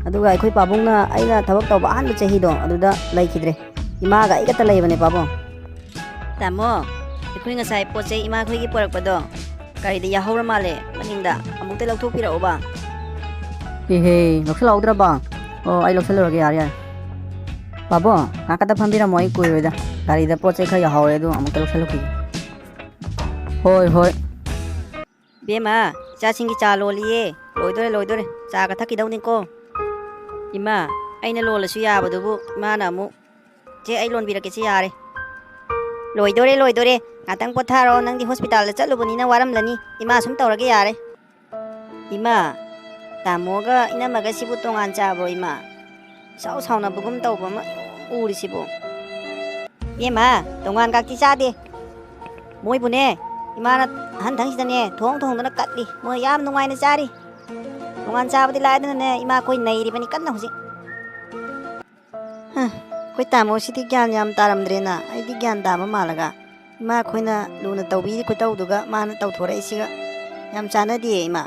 ꯑꯗꯨꯒ ꯑꯩꯈꯣꯏ ꯄꯥꯕꯨꯡꯅ ꯑꯩꯅ ꯊꯕꯛ ꯇꯧꯕ ꯑꯍꯥꯟꯕ ꯆꯍꯤꯗꯣ ꯑꯗꯨꯗ ꯂꯩꯈꯤꯗ꯭ꯔꯦ꯫ ꯏꯃꯥꯒ ꯑꯩ ꯈꯛꯇ ꯂꯩꯕꯅꯦ, ꯄꯥꯕꯨꯡ꯫ ꯇꯥꯃꯣ, ꯑꯩꯈꯣꯏ ꯉꯁꯥꯏ ꯄꯣꯠ ꯆꯩ ꯏꯃꯥꯈꯣꯏꯒꯤ ꯄꯨꯔꯛꯄꯗꯣ ꯒꯥꯔꯤꯗ ꯌꯥꯍꯧꯔ ꯃꯥꯜꯂꯦ, ꯃꯅꯤꯡꯗ꯫ ꯑꯃꯨꯛꯇ ꯂꯧꯊꯣꯛꯄꯤꯔꯛꯎꯕ꯫ ꯏꯍꯦ, ꯂꯧꯁꯜꯍꯧꯗ꯭ꯔꯕꯣ? ꯑꯣ, ꯑꯩ ꯂꯧꯁꯜꯂꯨꯔꯒꯦ, ꯌꯥꯔꯦ, ꯌꯥꯔꯦ꯫ ꯄꯥꯕꯨꯡ, ꯉꯥꯏꯍꯥꯛ ꯈꯛꯇ ꯐꯝꯕꯤꯔꯝꯃꯣ, ꯑꯩ ꯀꯨꯏꯔꯣꯏꯗ꯫ ꯒꯥꯔꯤꯗ ꯄꯣꯠ ꯆꯩ ꯈꯔ ꯌꯥꯍꯧꯔꯦ, ꯑꯗꯨ ꯑꯃꯨꯛꯇ ꯂꯧꯁꯜꯂꯨꯈꯤꯒꯦ꯫ ꯍꯣꯏ, ꯍꯣꯏ꯫ ꯏꯕꯦꯝꯃ, ꯏꯆꯥꯁꯤꯡꯒꯤ ꯆꯥ ꯂꯣꯜꯂꯤꯌꯦ꯫ ꯂꯣꯏꯗꯣꯔꯦ, ꯂꯣꯏꯗꯣꯔꯦ꯫ ꯆꯥꯒ ꯊꯛꯈꯤꯗꯧꯅꯤꯀꯣ꯫ ꯏꯃꯥ, ꯑꯩꯅ ꯂꯣꯜꯂꯁꯨ ꯌꯥꯕꯗꯨꯕꯨ ꯏꯃꯥꯅ ꯑꯃꯨꯛ, "ꯆꯦ, ꯑꯩ ꯂꯣꯟꯕꯤꯔꯛꯀꯦ, ꯆꯦ, ꯌꯥꯔꯦ꯫ ꯂꯣꯏꯗꯣꯔꯦ, ꯂꯣꯏꯗꯣꯔꯦ꯫ ꯉꯥꯛꯇꯪ ꯄꯣꯊꯥꯔꯣ꯫ ꯅꯪꯗꯤ ꯍꯣꯁꯄꯤꯇꯥꯜꯗ ꯆꯠꯂꯨꯕꯅꯤꯅ ꯋꯥꯔꯝꯂꯅꯤ꯫ ꯏꯃꯥ ꯁꯨꯝ ꯇꯧꯔꯒꯦ, ꯌꯥꯔꯦ꯫" "ꯏꯃꯥ, ꯇꯥꯃꯣꯒ ꯏꯅꯝꯃꯒꯁꯤꯕꯨ ꯇꯣꯉꯥꯟ ꯆꯥꯕ꯭ꯔꯣ, ꯏꯃꯥ? ꯏꯁꯥꯎ ꯁꯥꯎꯅꯕꯒꯨꯝ ꯇꯧꯕ ꯑꯃ ꯎꯔꯤꯁꯤꯕꯨ?" "ꯏꯕꯦꯝꯃ, ꯇꯣꯉꯥꯟ ꯀꯥꯛꯇꯤ ꯆꯥꯗꯦ꯫ ꯃꯣꯏꯕꯨꯅꯦ, ꯏꯃꯥꯅ ꯑꯍꯟ ꯊꯪꯁꯤꯗꯅꯦ, ꯊꯣꯡ ꯊꯣꯡꯗꯅ ꯀꯠꯂꯤ꯫ ꯃꯣꯏ ꯌꯥꯝ ꯅꯨꯡꯉꯥꯏꯅ ꯆꯥꯔꯤ꯫ ꯇꯣꯉꯥꯟ ꯆꯥꯕꯗꯤ ꯂꯥꯏꯗꯅꯅꯦ, ꯏꯃꯥ ꯑꯩꯈꯣꯏ ꯅꯩꯔꯤꯕꯅꯤ ꯀꯟꯅ ꯍꯧꯖꯤꯛ꯫" "ꯍ, ꯑꯩꯈꯣꯏ ꯇꯥꯃꯣꯁꯤꯗꯤ ꯒ꯭ꯌꯥꯟ ꯌꯥꯝ ꯇꯥꯔꯝꯗ꯭ꯔꯦꯅ꯫ ꯑꯩꯗꯤ ꯒ꯭ꯌꯥꯟ ꯇꯥꯕ ꯃꯥꯜꯂꯒ, ꯏꯃꯥ ꯑꯩꯈꯣꯏꯅ ꯂꯨꯅ ꯇꯧꯕꯤꯔꯤ ꯈꯨꯇꯧꯗꯨꯒ ꯃꯥꯅ ꯇꯧꯊꯣꯔꯛꯏꯁꯤꯒ ꯌꯥꯝ ꯆꯥꯟꯅꯗꯦ, ꯏꯃꯥ꯫"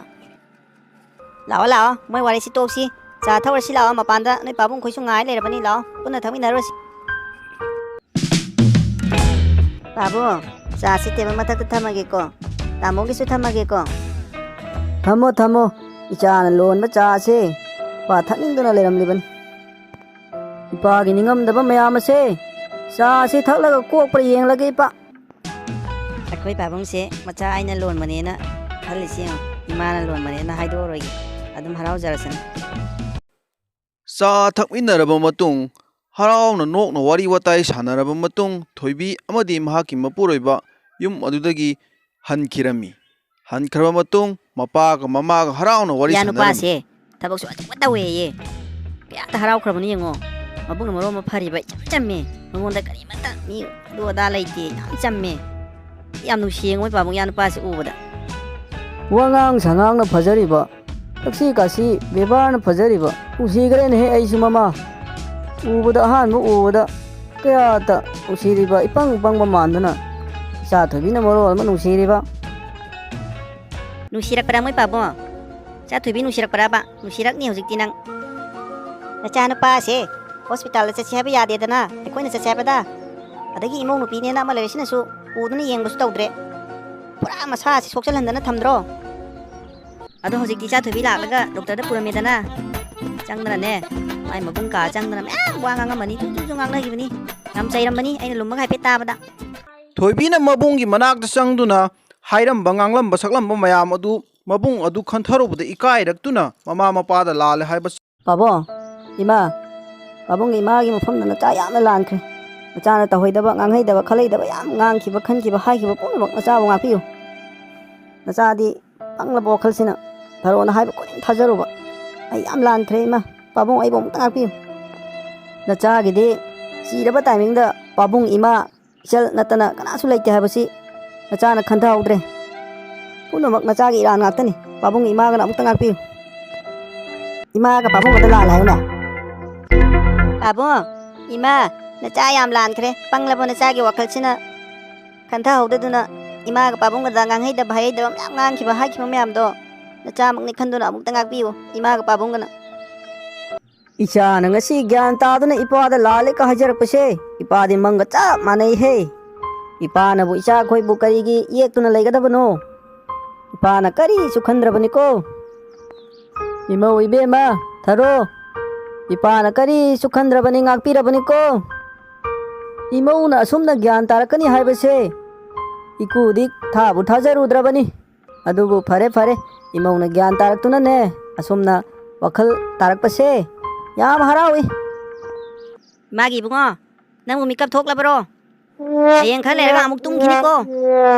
"ꯂꯥꯛꯑꯣ, ꯂꯥꯛꯑꯣ, ꯃꯣꯏ ꯋꯥꯔꯤꯁꯤ ꯇꯣꯛꯁꯤ꯫ ꯆꯥ ꯊꯛꯎꯔꯁꯤ ꯂꯥꯛꯑꯣ, ꯃꯄꯥꯟꯗ ꯅꯣꯏ ꯄꯥꯕꯨꯡ ꯈꯣꯏꯁꯨ ꯉꯥꯏ ꯂꯩꯔꯕꯅꯤ꯫ ꯂꯥꯛꯑꯣ, ꯄꯨꯟꯅ ꯊꯛꯃꯤꯟꯅꯔꯨꯔꯁꯤ꯫" "ꯄꯥꯕꯨꯡ, ꯆꯥꯁꯤ ꯇꯦꯕꯜ ꯃꯊꯛꯇ ꯊꯝꯃꯒꯦꯀꯣ꯫ ꯇꯥꯃꯣꯒꯤꯁꯨ ꯊꯝꯃꯒꯦꯀꯣ꯫" "ꯊꯝꯃꯣ, ꯊꯝꯃꯣ꯫ ꯏꯆꯥꯅ ꯂꯣꯟꯕ ꯆꯥꯁꯦ ꯏꯄꯥ ꯊꯛꯅꯤꯡꯗꯨꯅ ꯂꯩꯔꯝꯂꯤꯕꯅꯤ꯫ ꯏꯄꯥꯒꯤ ꯅꯤꯡꯉꯝꯗꯕ ꯃꯌꯥꯝ ꯑꯁꯦ ꯆꯥꯁꯤ ꯊꯛꯂꯒ ꯀꯣꯛꯄ꯭ꯔꯥ ꯌꯦꯡꯂꯒꯦ, ꯏꯄꯥ꯫" ꯑꯩꯈꯣꯏ ꯄꯥꯕꯨꯡꯁꯦ ꯃꯆꯥ ꯑꯩꯅ ꯂꯣꯟꯕꯅꯦꯅ ꯈꯜꯂꯤꯁꯤ ꯌꯦꯡꯉꯣ꯫ ꯏꯃꯥꯅ ꯂꯣꯟꯕꯅꯦꯅ ꯍꯥꯏꯗꯣꯛꯑꯔꯣꯏꯒꯦ꯫ ꯑꯗꯨꯝ ꯍꯔꯥꯎꯖꯔꯁꯅꯨ꯫ ꯆꯥ ꯊꯛꯃꯤꯟꯅꯔꯕ ꯃꯇꯨꯡ, ꯍꯔꯥꯎꯅ ꯅꯣꯛꯅ ꯋꯥꯔꯤ ꯋꯥꯇꯥꯏ ꯁꯥꯟꯅꯔꯕ ꯃꯇꯨꯡ, ꯊꯣꯏꯕꯤ ꯑꯃꯗꯤ ꯃꯍꯥꯛꯀꯤ ꯃꯄꯨꯔꯣꯏꯕ ꯌꯨꯝ ꯑꯗꯨꯗꯒꯤ ꯍꯟꯈꯤꯔꯝꯃꯤ꯫ ꯍꯟꯈ꯭ꯔꯕ ꯃꯇꯨꯡ, ꯃꯄꯥꯒ ꯃꯃꯥꯒ ꯍꯔꯥꯎꯅ ꯋꯥꯔꯤ ꯏꯌꯥ ꯁꯥꯟꯅꯔꯝꯃꯤ꯫ ꯅꯨꯄꯥꯁꯦ ꯊꯕꯛꯁꯨ ꯑꯆꯧꯕ ꯇꯧꯋꯦꯌꯦ꯫ ꯀꯌꯥꯗ ꯍꯔꯥꯎꯈ꯭ꯔꯕꯅꯣ ꯌꯦꯡꯉꯣ꯫ ꯃꯕꯨꯛꯅ ꯃꯔꯣꯟ ꯑꯃ ꯐꯔꯤꯕ, ꯏꯆꯝ ꯆꯝꯃꯦ꯫ ꯃꯉꯣꯟꯗ ꯀꯔꯤꯃꯠꯇ ꯃꯤ ꯑꯗꯨ ꯑꯗꯥ ꯂꯩꯇꯦ, ꯌꯥꯝ ꯆꯝꯃꯦ꯫ ꯌꯥꯝ ꯅꯨꯡꯁꯤꯌꯦ ꯃꯣꯏ ꯄꯥꯕꯨꯡ ꯏꯌꯥ ꯅꯨꯄꯥꯁꯦ ꯎꯕꯗ꯫ ꯋꯥꯉꯥꯡ ꯁꯉꯥꯡꯅ ꯐꯖꯔꯤꯕ, ꯊꯛꯁꯤ ꯈꯥꯁꯤ ꯕꯦꯕꯥꯔꯅ ꯐꯖꯔꯤꯕ, ꯅꯨꯡꯁꯤꯈ꯭ꯔꯦꯅꯦꯍꯦ ꯑꯩꯁꯨ ꯃꯃꯥ꯫ ꯎꯕꯗ, ꯑꯍꯥꯟꯕ ꯎꯕꯗ ꯀꯌꯥꯇ ꯅꯨꯡꯁꯤꯔꯤꯕ, ꯏꯄꯪ ꯄꯪꯕ ꯃꯥꯟꯗꯨꯅ, ꯏꯆꯥ ꯊꯣꯏꯕꯤꯅ ꯃꯔꯣꯜ ꯑꯃ ꯅꯨꯡꯁꯤꯔꯤꯕ꯫ ꯅꯨꯡꯁꯤꯔꯛꯄ꯭ꯔꯥ ꯃꯣꯏ ꯄꯥꯕꯨꯡ? ꯏꯆꯥ ꯊꯣꯏꯕꯤ ꯅꯨꯡꯁꯤꯔꯛꯄ꯭ꯔꯥꯕ? ꯅꯨꯡꯁꯤꯔꯛꯅꯤ ꯍꯧꯖꯤꯛꯇꯤ ꯅꯪ꯫ ꯅꯆꯥꯅꯨꯄꯥꯁꯦ ꯍꯣꯁꯄꯤꯇꯥꯜꯗ ꯆꯠꯁꯤ ꯍꯥꯏꯕ ꯌꯥꯗꯦꯗꯅ, ꯑꯩꯈꯣꯏꯅ ꯆꯠꯁꯤ ꯍꯥꯏꯕꯗ꯫ ꯑꯗꯒꯤ ꯏꯃꯧ ꯅꯨꯄꯤꯅꯦꯅ ꯑꯃ ꯂꯩꯔꯤꯁꯤꯅꯁꯨ ꯎꯗꯨꯅ ꯌꯦꯡꯕꯁꯨ ꯇꯧꯗ꯭ꯔꯦ꯫ ꯄꯨꯔꯥ ꯃꯁꯥꯁꯤ ꯁꯣꯛꯆꯜꯍꯟꯗꯅ ꯊꯝꯗ꯭ꯔꯣ? ꯑꯗꯣ ꯍꯧꯖꯤꯛꯇꯤ ꯏꯆꯥ ꯊꯣꯏꯕꯤ ꯂꯥꯛꯂꯒ ꯗꯣꯛꯇꯔꯗ ꯄꯨꯔꯝꯃꯦꯗꯅ꯫ ꯆꯪꯗꯅꯅꯦ, ꯃꯥꯏ ꯃꯕꯨꯡ ꯀꯥ ꯆꯪꯗꯅ ꯃꯌꯥꯝ ꯋꯥ ꯉꯥꯡꯉꯝꯃꯅꯤ, ꯇꯨ ꯇꯨ ꯇꯨ ꯉꯥꯡꯅꯈꯤꯕꯅꯤ꯫ ꯌꯥꯝ ꯆꯩꯔꯝꯕꯅꯤ ꯑꯩꯅ ꯂꯨꯝꯃꯒ ꯍꯥꯏꯐꯦꯠ ꯇꯥꯕꯗ꯫ ꯊꯣꯏꯕꯤꯅ ꯃꯕꯨꯡꯒꯤ ꯃꯅꯥꯛꯇ ꯆꯪꯗꯨꯅ ꯍꯥꯏꯔꯝꯕ, ꯉꯥꯡꯂꯝꯕ, ꯁꯛꯂꯝꯕ ꯃꯌꯥꯝ ꯑꯗꯨ ꯃꯕꯨꯡ ꯑꯗꯨ ꯈꯟꯊꯔꯨꯕꯗ ꯏꯀꯥꯏꯔꯛꯇꯨꯅ ꯃꯃꯥ ꯃꯄꯥꯗ ꯂꯥꯜꯂꯦ ꯍꯥꯏꯕ ꯄꯥꯕꯣ, ꯏꯃꯥ, ꯄꯥꯕꯨꯡꯒ ꯏꯃꯥꯒꯤ ꯃꯐꯝꯗ ꯅꯆꯥ ꯌꯥꯝꯅ ꯂꯥꯟꯈ꯭ꯔꯦ꯫ ꯅꯆꯥꯅ ꯇꯧꯍꯩꯗꯕ, ꯉꯥꯡꯍꯩꯗꯕ, ꯈꯜꯍꯩꯗꯕ ꯌꯥꯝ ꯉꯥꯡꯈꯤꯕ, ꯈꯟꯈꯤꯕ, ꯍꯥꯏꯈꯤꯕ ꯄꯨꯝꯅꯃꯛ ꯅꯆꯥꯕꯨ ꯉꯥꯛꯄꯤꯌꯨ꯫ ꯅꯆꯥꯗꯤ ꯄꯪꯂꯕ ꯋꯥꯈꯜꯁꯤꯅ ꯊꯔꯣꯅ ꯍꯥꯏꯕ ꯈꯨꯗꯤꯡ ꯊꯥꯖꯔꯨꯕ꯫ ꯑꯩ ꯌꯥꯝ ꯂꯥꯟꯈ꯭ꯔꯦ ꯏꯃꯥ꯫ ꯄꯥꯕꯨꯡ, ꯑꯩꯕꯨ ꯑꯃꯨꯛꯇ ꯉꯥꯛꯄꯤꯌꯨ꯫ ꯅꯆꯥꯒꯤꯗꯤ ꯁꯤꯔꯕ ꯇꯥꯏꯃꯤꯡꯗ ꯄꯥꯕꯨꯡ, ꯏꯃꯥ, ꯏꯆꯜ ꯅꯠꯇꯅ ꯀꯅꯥꯁꯨ ꯂꯩꯇꯦ ꯍꯥꯏꯕꯁꯤ ꯅꯆꯥꯅ ꯈꯟꯊꯍꯧꯗ꯭ꯔꯦ꯫ ꯄꯨꯝꯅꯃꯛ ꯅꯆꯥꯒꯤ ꯏꯔꯥꯟ ꯉꯥꯛꯇꯅꯤ꯫ ꯄꯥꯕꯨꯡ, ꯏꯃꯥꯒꯅ ꯑꯃꯨꯛꯇ ꯉꯥꯛꯄꯤꯌꯨ꯫ ꯏꯃꯥꯒ ꯄꯥꯕꯨꯡꯒꯗ ꯂꯥꯜꯂꯦ ꯍꯥꯏꯌꯨꯅꯦ꯫ ꯄꯥꯕꯨꯡ, ꯏꯃꯥ, ꯅꯆꯥ ꯌꯥꯝ ꯂꯥꯟꯈ꯭ꯔꯦ꯫ ꯄꯪꯂꯕ ꯅꯆꯥꯒꯤ ꯋꯥꯈꯜꯁꯤꯅ ꯈꯟꯊꯍꯧꯗꯗꯨꯅ ꯏꯃꯥꯒ ꯄꯥꯕꯨꯡꯒꯗ ꯉꯥꯡꯍꯩꯗꯕ ꯍꯩꯍꯩꯗꯕ ꯃꯌꯥꯝ ꯉꯥꯡꯈꯤꯕ ꯍꯥꯏꯈꯤꯕ ꯃꯌꯥꯝꯗꯣ ꯅꯆꯥꯃꯛꯅꯤ ꯈꯟꯗꯨꯅ ꯑꯃꯨꯛꯇ ꯉꯥꯛꯄꯤꯌꯨ ꯏꯃꯥꯒ ꯄꯥꯕꯨꯡꯒꯅ꯫ ꯏꯆꯥꯅ ꯉꯁꯤ ꯒ꯭ꯌꯥꯟ ꯇꯥꯗꯨꯅ ꯏꯄꯥꯗ ꯂꯥꯜꯂꯦꯒ ꯍꯥꯏꯖꯔꯛꯄꯁꯦ ꯏꯄꯥꯗꯤ ꯃꯪꯒ ꯆꯞ ꯃꯥꯟꯅꯩꯍꯦ꯫ ꯏꯄꯥꯅꯕꯨ ꯏꯆꯥꯈꯣꯏꯕꯨ ꯀꯔꯤꯒꯤ ꯌꯦꯛꯇꯨꯅ ꯂꯩꯒꯗꯕꯅꯣ? ꯏꯄꯥꯅ ꯀꯔꯤꯁꯨ ꯈꯟꯗ꯭ꯔꯕꯅꯤꯀꯣ꯫ ꯏꯃꯧ ꯏꯕꯦꯝꯃ, ꯊꯔꯣ, ꯏꯄꯥꯅ ꯀꯔꯤꯁꯨ ꯈꯟꯗ꯭ꯔꯕꯅꯤ, ꯉꯥꯛꯄꯤꯔꯕꯅꯤꯀꯣ꯫ ꯏꯃꯧꯅ ꯑꯁꯨꯝꯅ ꯒ꯭ꯌꯥꯟ ꯇꯥꯔꯛꯀꯅꯤ ꯍꯥꯏꯕꯁꯦ ꯏꯀꯨꯗꯤ ꯊꯥꯕꯨ ꯊꯥꯖꯔꯨꯗ꯭ꯔꯕꯅꯤ꯫ ꯑꯗꯨꯕꯨ ꯐꯔꯦ ꯐꯔꯦ, ꯏꯃꯧꯅ ꯒ꯭ꯌꯥꯟ ꯇꯥꯔꯛꯇꯨꯅꯅꯦ ꯑꯁꯨꯝꯅ ꯋꯥꯈꯜ ꯇꯥꯔꯛꯄꯁꯦ ꯌꯥꯝ ꯍꯔꯥꯎꯏ꯫ ꯏꯃꯥꯒꯤ ꯏꯕꯨꯡꯉꯣ, ꯅꯪꯕꯨ ꯃꯤꯀꯞ ꯊꯣꯛꯂꯕꯔꯣ? ꯍꯌꯦꯡ ꯈꯔ ꯂꯩꯔꯒ ꯑꯃꯨꯛ ꯇꯨꯝꯈꯤꯅꯤꯀꯣ꯫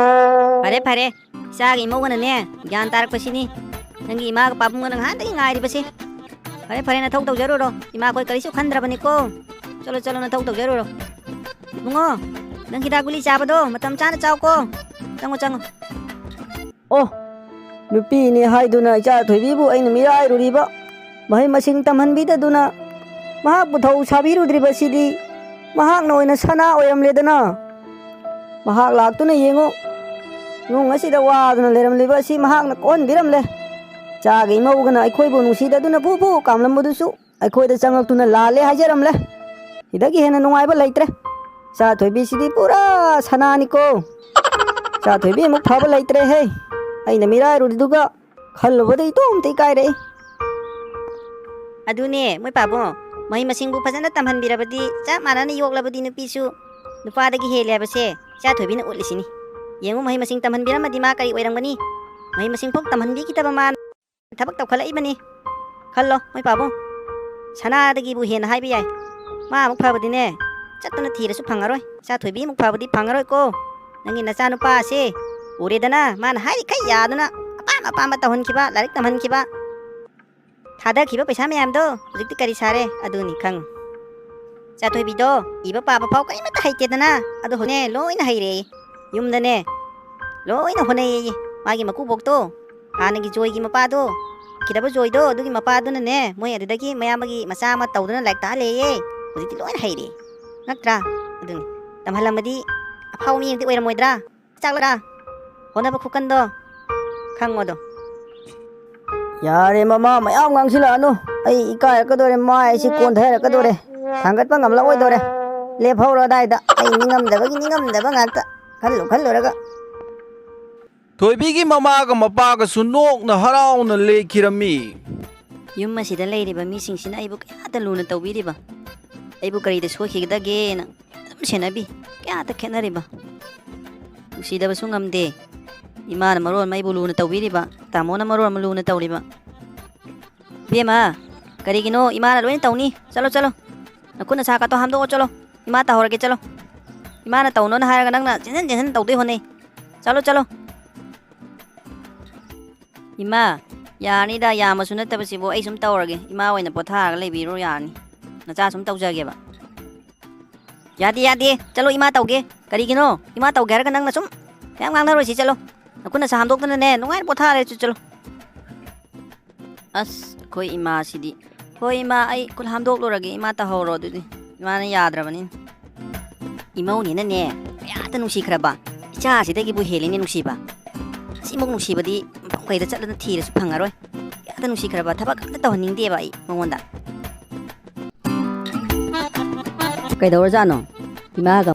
ꯐꯔꯦ ꯐꯔꯦ, ꯏꯆꯥꯒꯤ ꯏꯃꯧꯒꯅꯅꯦ ꯒ꯭ꯌꯥꯟ ꯇꯥꯔꯛꯄꯁꯤꯅꯤ ꯅꯪꯒꯤ ꯏꯃꯥꯒ ꯄꯥꯕꯨꯡꯒꯅ ꯉꯍꯥꯟꯗꯒꯤ ꯉꯥꯏꯔꯤꯕꯁꯦ꯫ ꯐꯔꯦ ꯐꯔꯦ, ꯅꯊꯧ ꯇꯧꯖꯔꯨꯔꯣ, ꯏꯃꯥꯈꯣꯏ ꯀꯔꯤꯁꯨ ꯈꯟꯗ꯭ꯔꯕꯅꯤꯀꯣ꯫ ꯆꯠꯂꯣ ꯆꯠꯂꯣ, ꯅꯊꯧ ꯇꯧꯖꯔꯨꯔꯣ꯫ ꯏꯕꯨꯡꯉꯣ, ꯅꯪ ꯍꯤꯗꯥꯛ ꯒꯨꯂꯤ ꯆꯥꯕꯗꯣ ꯃꯇꯝ ꯆꯥꯅ ꯆꯥꯎꯀꯣ꯫ ꯆꯪꯉꯣ ꯆꯪꯉꯣ꯫ ꯑꯣ, ꯅꯨꯄꯤꯅꯤ ꯍꯥꯏꯗꯨꯅ ꯏꯆꯥ ꯊꯣꯏꯕꯤꯕꯨ ꯑꯩꯅ ꯃꯤꯔꯥꯏꯔꯨꯔꯤꯕ, ꯃꯍꯩ ꯃꯁꯤꯡ ꯇꯝꯍꯟꯕꯤꯗꯗꯨꯅ ꯃꯍꯥꯛꯄꯨ ꯊꯧ ꯁꯥꯕꯤꯔꯨꯗ꯭ꯔꯤꯕꯁꯤꯗꯤ ꯃꯍꯥꯛꯅ ꯑꯣꯏꯅ ꯁꯅꯥ ꯑꯣꯏꯔꯝꯂꯦꯗꯅ꯫ ꯃꯍꯥꯛ ꯂꯥꯛꯇꯨꯅ ꯌꯦꯡꯉꯨ, ꯏꯃꯨꯡ ꯑꯁꯤꯗ ꯋꯥꯗꯨꯅ ꯂꯩꯔꯝꯂꯤꯕ ꯑꯁꯤ ꯃꯍꯥꯛꯅ ꯀꯣꯛꯍꯟꯕꯤꯔꯝꯂꯦ꯫ ꯏꯆꯥꯒꯤ ꯏꯃꯧꯒꯅ ꯑꯩꯈꯣꯏꯕꯨ ꯅꯨꯡꯁꯤꯗꯗꯨꯅ ꯐꯨ ꯐꯨ ꯀꯥꯝꯂꯝꯕꯗꯨꯁꯨ ꯑꯩꯈꯣꯏꯗ ꯆꯪꯂꯛꯇꯨꯅ ꯂꯥꯜꯂꯦ ꯍꯥꯏꯖꯔꯝꯂꯦ꯫ ꯁꯤꯗꯒꯤ ꯍꯦꯟꯅ ꯅꯨꯡꯉꯥꯏꯕ ꯂꯩꯇ꯭ꯔꯦ꯫ ꯏꯆꯥ ꯊꯣꯏꯕꯤꯁꯤꯗꯤ ꯄꯨꯔꯥ ꯁꯅꯥꯅꯤꯀꯣ꯫ ꯏꯆꯥ ꯊꯣꯏꯕꯤ ꯑꯃꯨꯛ ꯐꯕ ꯂꯩꯇ꯭ꯔꯦꯍꯦ꯫ ꯑꯩꯅ ꯃꯤꯔꯥꯏꯔꯨꯔꯤꯗꯨꯒ ꯈꯜꯂꯨꯕꯗ ꯏꯇꯣꯝꯇ ꯏꯀꯥꯏꯔꯛꯏ꯫ ꯑꯗꯨꯅꯦ, ꯃꯣꯏ ꯄꯥꯕꯨꯡ, ꯃꯍꯩ ꯃꯁꯤꯡꯕꯨ ꯐꯖꯅ ꯇꯝꯍꯟꯕꯤꯔꯕꯗꯤ, ꯆꯞ ꯃꯥꯟꯅꯅ ꯌꯣꯛꯂꯕꯗꯤ ꯅꯨꯄꯤꯁꯨ ꯅꯨꯄꯥꯗꯒꯤ ꯍꯦꯜꯂꯦ ꯍꯥꯏꯕꯁꯦ ꯏꯆꯥ ꯊꯣꯏꯕꯤꯅ ꯎꯠꯂꯤꯁꯤꯅꯤ꯫ ꯌꯦꯡꯉꯨ, ꯃꯍꯩ ꯃꯁꯤꯡ ꯇꯝꯍꯟꯕꯤꯔꯝꯃꯗꯤ ꯃꯥ ꯀꯔꯤ ꯑꯣꯏꯔꯝꯒꯅꯤ? ꯃꯍꯩ ꯃꯁꯤꯡ ꯐꯥꯎ ꯇꯝꯍꯟꯕꯤꯈꯤꯗꯕ ꯃꯥꯅ ꯊꯕꯛ ꯇꯧꯈꯠꯂꯛꯏꯕꯅꯤ꯫ ꯈꯜꯂꯣ, ꯃꯣꯏ ꯄꯥꯕꯨꯡ꯫ ꯁꯅꯥꯗꯒꯤꯕꯨ ꯍꯦꯟꯅ ꯍꯥꯏꯕ ꯌꯥꯏ꯫ ꯃꯥ ꯑꯃꯨꯛ ꯐꯕꯗꯤꯅꯦ, ꯆꯠꯇꯨꯅ ꯊꯤꯔꯁꯨ ꯐꯪꯉꯔꯣꯏ꯫ ꯏꯆꯥ ꯊꯣꯏꯕꯤ ꯑꯃꯨꯛ ꯐꯕꯗꯤ ꯐꯪꯉꯔꯣꯏꯀꯣ꯫ ꯅꯪꯒꯤ ꯅꯆꯥꯅꯨꯄꯥꯁꯦ ꯎꯔꯦꯗꯅ, ꯃꯥꯅ ꯍꯥꯏꯔꯤꯈꯩ ꯌꯥꯗꯨꯅ ꯑꯄꯥꯝ ꯑꯄꯥꯝꯕ ꯇꯧꯍꯟꯈꯤꯕ, ꯂꯥꯏꯔꯤꯛ ꯇꯝꯍꯟꯈꯤꯕ꯫ ꯊꯥꯗꯈꯤꯕ ꯄꯩꯁꯥ ꯃꯌꯥꯝꯗꯣ ꯍꯧꯖꯤꯛꯇꯤ ꯀꯔꯤ ꯁꯥꯔꯦ? ꯑꯗꯨꯅꯤ ꯈꯪꯉꯨ꯫ ꯏꯆꯥ ꯊꯣꯏꯕꯤꯗꯣ ꯏꯕ ꯄꯥꯕ ꯐꯥꯎ ꯀꯔꯤꯃꯠꯇ ꯍꯩꯇꯦꯗꯅ, ꯑꯗꯣ ꯍꯧꯖꯤꯛꯅꯦ ꯂꯣꯏꯅ ꯍꯩꯔꯦ꯫ ꯌꯨꯝꯗꯅꯦ ꯂꯣꯏꯅ ꯍꯣꯠꯅꯩꯌꯦ꯫ ꯃꯥꯒꯤ ꯃꯀꯨꯕꯣꯛꯇꯣ, ꯍꯥꯟꯅꯒꯤ ꯖꯣꯏꯒꯤ ꯃꯄꯥꯗꯣ, ꯁꯤꯈꯤꯗꯕ ꯖꯣꯏꯗꯣ, ꯑꯗꯨꯒꯤ ꯃꯄꯥꯗꯨꯅꯅꯦ, ꯃꯣꯏ ꯑꯗꯨꯗꯒꯤ ꯃꯌꯥꯝꯕꯒꯤ ꯃꯆꯥ ꯑꯃ ꯇꯧꯗꯨꯅ ꯂꯥꯏꯔꯤꯛ ꯇꯥꯛꯍꯜꯂꯦꯌꯦ꯫ ꯍꯧꯖꯤꯛꯇꯤ ꯂꯣꯏꯅ ꯍꯩꯔꯦ꯫ ꯉꯛꯇ꯭ꯔꯥ? ꯑꯗꯨꯅꯤ꯫ ꯇꯝꯍꯜꯂꯝꯃꯗꯤ ꯑꯐꯥꯎꯕ ꯃꯤ ꯑꯃꯗꯤ ꯑꯣꯏꯔꯝꯃꯣꯏꯗ꯭ꯔꯥ? ꯆꯥꯛꯂꯔꯥ? ꯍꯣꯠꯅꯕ ꯈꯨꯀꯟꯗꯣ ꯈꯪꯉꯣꯗꯣ꯫ ꯌꯥꯔꯦ ꯃꯃꯥ, ꯃꯌꯥꯝ ꯉꯥꯡꯁꯤꯜꯂꯛꯑꯅꯨ꯫ ꯑꯩ ꯏꯀꯥꯏꯔꯛꯀꯗꯣꯔꯦ, ꯃꯥꯏꯁꯤ ꯀꯣꯟꯊꯔꯛꯀꯗꯣꯔꯦ, ꯊꯥꯡꯒꯠꯄ ꯉꯝꯂꯛꯑꯣꯏꯗꯣꯔꯦ꯫ ꯂꯦꯞꯍꯧꯔꯣ ꯑꯗꯥꯏꯗ, ꯑꯩ ꯅꯤꯡꯉꯝꯗꯕꯒꯤ ꯅꯤꯡꯉꯝꯗꯕ ꯉꯥꯛꯇ꯫ ꯈꯜꯂꯨ ꯈꯜꯂꯨꯔꯒ꯫ ꯊꯣꯏꯕꯤꯒꯤ ꯃꯃꯥꯒ ꯃꯄꯥꯒꯁꯨ ꯅꯣꯛꯅ ꯍꯔꯥꯎꯅ ꯂꯩꯈꯤꯔꯝꯃꯤ꯫ ꯌꯨꯝ ꯑꯁꯤꯗ ꯂꯩꯔꯤꯕ ꯃꯤꯁꯤꯡꯁꯤꯅ ꯑꯩꯕꯨ ꯀꯌꯥꯗ ꯂꯨꯅ ꯇꯧꯕꯤꯔꯤꯕ, ꯑꯩꯕꯨ ꯀꯔꯤꯗ ꯁꯣꯏꯈꯤꯒꯗꯒꯦꯅ ꯑꯗꯨꯝ ꯁꯦꯟꯅꯕꯤ꯫ ꯀꯌꯥꯗ ꯈꯦꯠꯅꯔꯤꯕ꯫ ꯅꯨꯡꯁꯤꯗꯕꯁꯨ ꯉꯝꯗꯦ꯫ ꯏꯃꯥꯅ ꯃꯔꯣꯟ ꯑꯃ ꯑꯩꯕꯨ ꯂꯨꯅ ꯇꯧꯕꯤꯔꯤꯕ, ꯇꯥꯃꯣꯅ ꯃꯔꯣꯟ ꯑꯃ ꯂꯨꯅ ꯇꯧꯔꯤꯕ꯫ ꯏꯕꯦꯝꯃ, ꯀꯔꯤꯒꯤꯅꯣ? ꯏꯃꯥꯅ ꯂꯣꯏꯅ ꯇꯧꯅꯤ꯫ ꯆꯠꯂꯣ, ꯆꯠꯂꯣ꯫ ꯅꯈꯨꯠ ꯅꯁꯥ ꯀꯥꯇꯣ ꯍꯥꯝꯗꯣꯛꯑꯣ ꯆꯠꯂꯣ꯫ ꯏꯃꯥ ꯇꯧꯍꯧꯔꯒꯦ ꯆꯠꯂꯣ꯫ ꯏꯃꯥꯅ ꯇꯧꯅꯣꯅ ꯍꯥꯏꯔꯒ ꯅꯪꯅ ꯆꯦꯟꯁꯤꯟ ꯆꯦꯟꯁꯤꯟ ꯇꯧꯗꯣꯏ ꯍꯣꯠꯅꯩ꯫ ꯆꯠꯂꯣ, ꯆꯠꯂꯣ꯫ ꯏꯃꯥ, ꯌꯥꯔꯅꯤꯗ, ꯌꯥꯝꯃꯁꯨ ꯅꯠꯇꯕꯁꯤꯕꯨ, ꯑꯩ ꯁꯨꯝ ꯇꯧꯔꯒꯦ꯫ ꯏꯃꯥ ꯑꯣꯏꯅ ꯄꯣꯊꯥꯔꯒ ꯂꯩꯕꯤꯔꯣ, ꯌꯥꯔꯅꯤ꯫ ꯅꯆꯥ ꯁꯨꯝ ꯇꯧꯖꯒꯦꯕ꯫ ꯌꯥꯗꯦ, ꯌꯥꯗꯦ, ꯆꯠꯂꯣ, ꯏꯃꯥ ꯇꯧꯒꯦ꯫ ꯀꯔꯤꯒꯤꯅꯣ? ꯏꯃꯥ ꯇꯧꯒꯦ ꯍꯥꯏꯔꯒ ꯅꯪꯅ ꯁꯨꯝ ꯃꯌꯥꯝ ꯉꯥꯡꯅꯔꯣꯏꯁꯤ, ꯆꯠꯂꯣ꯫ ꯅꯈꯨꯠ ꯅꯁꯥ ꯍꯥꯝꯗꯣꯛꯇꯅꯅꯦ, ꯅꯨꯡꯉꯥꯏꯅ ꯄꯣꯊꯥꯔ ꯂꯩꯔꯁꯤ, ꯆꯠꯂꯣ꯫ ꯑꯁ, ꯑꯩꯈꯣꯏ ꯏꯃꯥꯁꯤꯗꯤ꯫ ꯍꯣꯏ ꯏꯃꯥ, ꯑꯩ ꯈꯨꯠ ꯍꯥꯝꯗꯣꯛꯂꯨꯔꯒꯦ, ꯏꯃꯥ ꯇꯧꯍꯧꯔꯣ ꯑꯗꯨꯗꯤ꯫ ꯏꯃꯥꯅ ꯌꯥꯗ꯭ꯔꯕꯅꯤꯅ꯫ ꯏꯃꯧꯅꯦꯅꯅꯦ, ꯀꯌꯥꯗ ꯅꯨꯡꯁꯤꯈ꯭ꯔꯕ꯫ ꯏꯆꯥꯁꯤꯗꯒꯤꯕꯨ ꯍꯦꯜꯂꯤꯅꯦ ꯅꯨꯡꯁꯤꯕ꯫ ꯁꯤꯃꯨꯛ ꯅꯨꯡꯁꯤꯕꯗꯤ ꯃꯐꯝ ꯀꯩꯗ ꯆꯠꯂꯅ ꯊꯤꯔꯁꯨ ꯐꯪꯉꯔꯣꯏ꯫ ꯀꯌꯥꯗ ꯅꯨꯡꯁꯤꯈ꯭ꯔꯕ, ꯊꯕꯛ ꯑꯝꯇ ꯇꯧꯍꯟꯅꯤꯡꯗꯦꯕ ꯑꯩ ꯃꯉꯣꯟꯗ꯫ ꯀꯩꯗꯧꯔꯖꯥꯠꯅꯣ? ꯏꯃꯥꯒ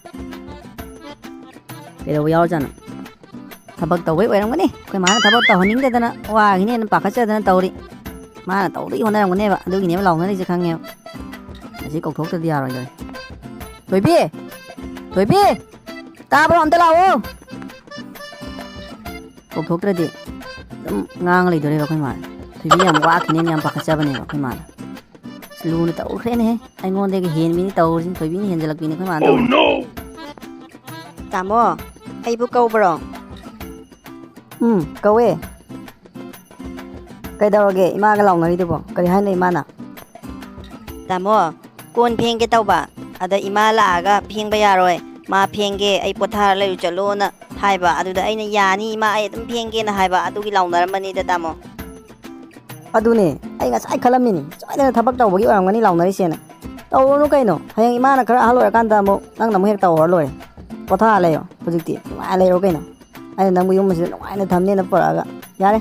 ꯀꯩꯗꯧꯕ ꯌꯥꯎꯔꯖꯥꯠꯅꯣ? ꯊꯕꯛ ꯇꯧꯕꯩ ꯑꯣꯏꯔꯝꯒꯅꯤ꯫ ꯑꯩꯈꯣꯏ ꯃꯥꯅ ꯊꯕꯛ ꯇꯧꯍꯟꯅꯤꯡꯗꯗꯅ, ꯋꯥꯈꯤꯅꯦꯅ ꯄꯥꯈꯠꯆꯗꯅ ꯇꯧꯔꯤ꯫ ꯃꯥꯅ ꯇꯧꯗꯣꯏ ꯍꯣꯠꯅꯔꯝꯒꯅꯦꯕ, ꯑꯗꯨꯒꯤꯅꯦꯕ ꯂꯥꯎꯅꯔꯤꯁꯦ, ꯈꯪꯉꯦꯕ꯫ ꯑꯁꯤ ꯀꯧꯊꯣꯛꯇ꯭ꯔꯗꯤ ꯌꯥꯔꯣꯏꯗꯧꯔꯦ꯫ ꯊꯣꯏꯕꯤ! ꯊꯣꯏꯕꯤ! ꯇꯥꯕ꯭ꯔꯣ? ꯑꯝꯇ ꯂꯥꯛꯑꯣ꯫ ꯀꯧꯊꯣꯛꯇ꯭ꯔꯗꯤ ꯑꯗꯨꯝ ꯉꯥꯡꯉ ꯂꯩꯗꯣꯔꯦꯕ ꯑꯩꯈꯣꯏ ꯃꯥꯅ꯫ ꯊꯣꯏꯕꯤ ꯌꯥꯝ ꯋꯥꯈꯤꯅꯦꯅ ꯌꯥꯝ ꯄꯥꯈꯠꯆꯕꯅꯦꯕ ꯑꯩꯈꯣꯏ ꯃꯥꯅ꯫ ꯂꯨꯅ ꯇꯧꯈ꯭ꯔꯦꯅꯦꯍꯦ꯫ ꯑꯩꯉꯣꯟꯗꯒꯤ ꯍꯦꯟꯕꯤꯅꯤ ꯇꯧꯔꯤꯁꯤꯅꯤ, ꯊꯣꯏꯕꯤꯅ ꯍꯦꯟꯖꯜꯂꯛꯄꯤꯅꯤ ꯑꯩꯈꯣꯏ ꯃꯥꯗꯣ꯫ Oh, no! ꯇꯥꯃꯣ, ꯑꯩꯕꯨ ꯀꯧꯕ꯭ꯔꯣ? ꯎꯝ, ꯀꯧꯋꯦ꯫ ꯀꯩꯗꯧꯔꯒꯦ ꯏꯃꯥꯒ ꯂꯥꯎꯅꯔꯤꯗꯨꯕꯣ? ꯀꯔꯤ ꯍꯥꯏꯅꯣ ꯏꯃꯥꯅ? ꯇꯥꯃꯣ, ꯀꯣꯟ ꯐꯦꯡꯒꯦ ꯇꯧꯕ, ꯑꯗ ꯏꯃꯥ ꯂꯥꯛꯑꯒ ꯐꯦꯡꯕ ꯌꯥꯔꯣꯏ, ꯃꯥ ꯐꯦꯡꯒꯦ, ꯑꯩ ꯄꯣꯊꯥꯔ ꯂꯩꯔꯨ ꯆꯠꯂꯣꯅ ꯍꯥꯏꯕ, ꯑꯗꯨꯗ ꯑꯩꯅ ꯌꯥꯅꯤ ꯏꯃꯥ, ꯑꯩ ꯑꯗꯨꯝ ꯐꯦꯡꯒꯦꯅ ꯍꯥꯏꯕ, ꯑꯗꯨꯒꯤ ꯂꯥꯎꯅꯔꯝꯕꯅꯤꯗ ꯇꯥꯃꯣ꯫ ꯑꯗꯨꯅꯦ, ꯑꯩ ꯉꯁꯥꯏ ꯈꯜꯂꯝꯃꯤꯅꯤ, ꯁꯣꯏꯗꯅ ꯊꯕꯛ ꯇꯧꯕꯒꯤ ꯑꯣꯏꯔꯝꯒꯅꯤ ꯂꯥꯎꯅꯔꯤꯁꯦꯅ꯫ ꯇꯧꯔꯨꯅꯨ ꯀꯩꯅꯣ, ꯍꯌꯦꯡ ꯏꯃꯥꯅ ꯈꯔ ꯑꯍꯜ ꯑꯣꯏꯔꯀꯥꯟꯗ ꯑꯃꯨꯛ ꯅꯪꯅ ꯑꯃꯨꯛ ꯍꯦꯛ ꯇꯧꯍꯧꯔ ꯂꯣꯏꯔꯦ꯫ ꯄꯣꯊꯥꯔ ꯂꯩꯌꯣ ꯍꯧꯖꯤꯛꯇꯤ, ꯅꯨꯡꯉꯥꯏꯅ ꯂꯩꯔꯣ ꯀꯩꯅꯣ꯫ ꯑꯩꯅ ꯅꯪꯕꯨ ꯌꯨꯝ ꯑꯁꯤꯗ ꯅꯨꯡꯉꯥꯏꯅ ꯊꯝꯅꯦꯅ ꯄꯨꯔꯛꯑꯒ꯫ ꯌꯥꯔꯦ,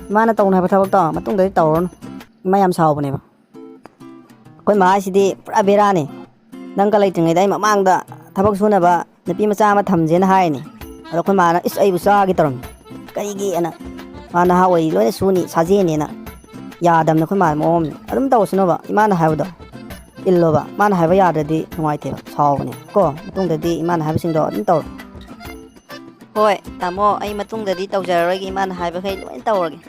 ꯏꯃꯥꯅ ꯇꯧꯅꯨ ꯍꯥꯏꯕ ꯊꯕꯛꯇꯣ ꯃꯇꯨꯡꯗꯗꯤ ꯇꯧꯔꯨꯔꯅꯨ꯫ ꯏꯃꯥ ꯌꯥꯝ ꯁꯥꯎꯕꯅꯦꯕ꯫ ꯑꯩꯈꯣꯏ ꯃꯥ ꯍꯥꯏꯁꯤꯗꯤ ꯄꯨꯔꯥ ꯕꯦꯔꯥꯅꯤ꯫ ꯅꯪꯒ ꯂꯩꯇ꯭ꯔꯤꯉꯩꯗ ꯑꯩ ꯃꯃꯥꯡꯗ ꯊꯕꯛ ꯁꯨꯅꯕ ꯅꯨꯄꯤ ꯃꯆꯥ ꯑꯃ ꯊꯝꯁꯦꯅ ꯍꯥꯏꯔꯤꯅꯤ꯫ ꯑꯗꯣ ꯑꯩꯈꯣꯏ ꯃꯥꯅ, "ꯏꯁ, ꯑꯩꯕꯨ ꯆꯥꯒꯦ ꯇꯧꯔꯝꯃꯤ꯫ ꯀꯔꯤꯒꯤ?" ꯑꯅ, "ꯃꯥ ꯅꯍꯥ ꯑꯣꯏꯔꯤ, ꯂꯣꯏꯅ ꯁꯨꯅꯤ, ꯁꯥꯖꯦꯟꯅꯦꯅ" ꯌꯥꯗꯕꯅꯦ ꯑꯩꯈꯣꯏ ꯃꯥ ꯃꯑꯣꯡ ꯑꯃꯅꯤ꯫ ꯑꯗꯨꯝ ꯇꯧꯁꯅꯣꯕ, ꯏꯃꯥꯅ ꯍꯥꯏꯕꯗꯣ ꯏꯜꯂꯣꯕ꯫ ꯃꯥꯅ ꯍꯥꯏꯕ ꯌꯥꯗ꯭ꯔꯗꯤ ꯅꯨꯡꯉꯥꯏꯇꯦꯕ, ꯁꯥꯎꯕꯅꯦ ꯀꯣ꯫ ꯃꯇꯨꯡꯗꯗꯤ ꯏꯃꯥꯅ ꯍꯥꯏꯕꯁꯤꯡꯗꯣ ꯑꯗꯨꯝ ꯇꯧꯔꯣ꯫ ꯍꯣꯏ ꯇꯥꯃꯣ, ꯑꯩ ꯃꯇꯨꯡꯗꯗꯤ ꯇꯧꯖꯔꯔꯣꯏꯒꯦ, ꯏꯃꯥꯅ ꯍꯥꯏꯕꯈꯩ ꯂꯣꯏꯅ ꯇꯧꯔꯒꯦ꯫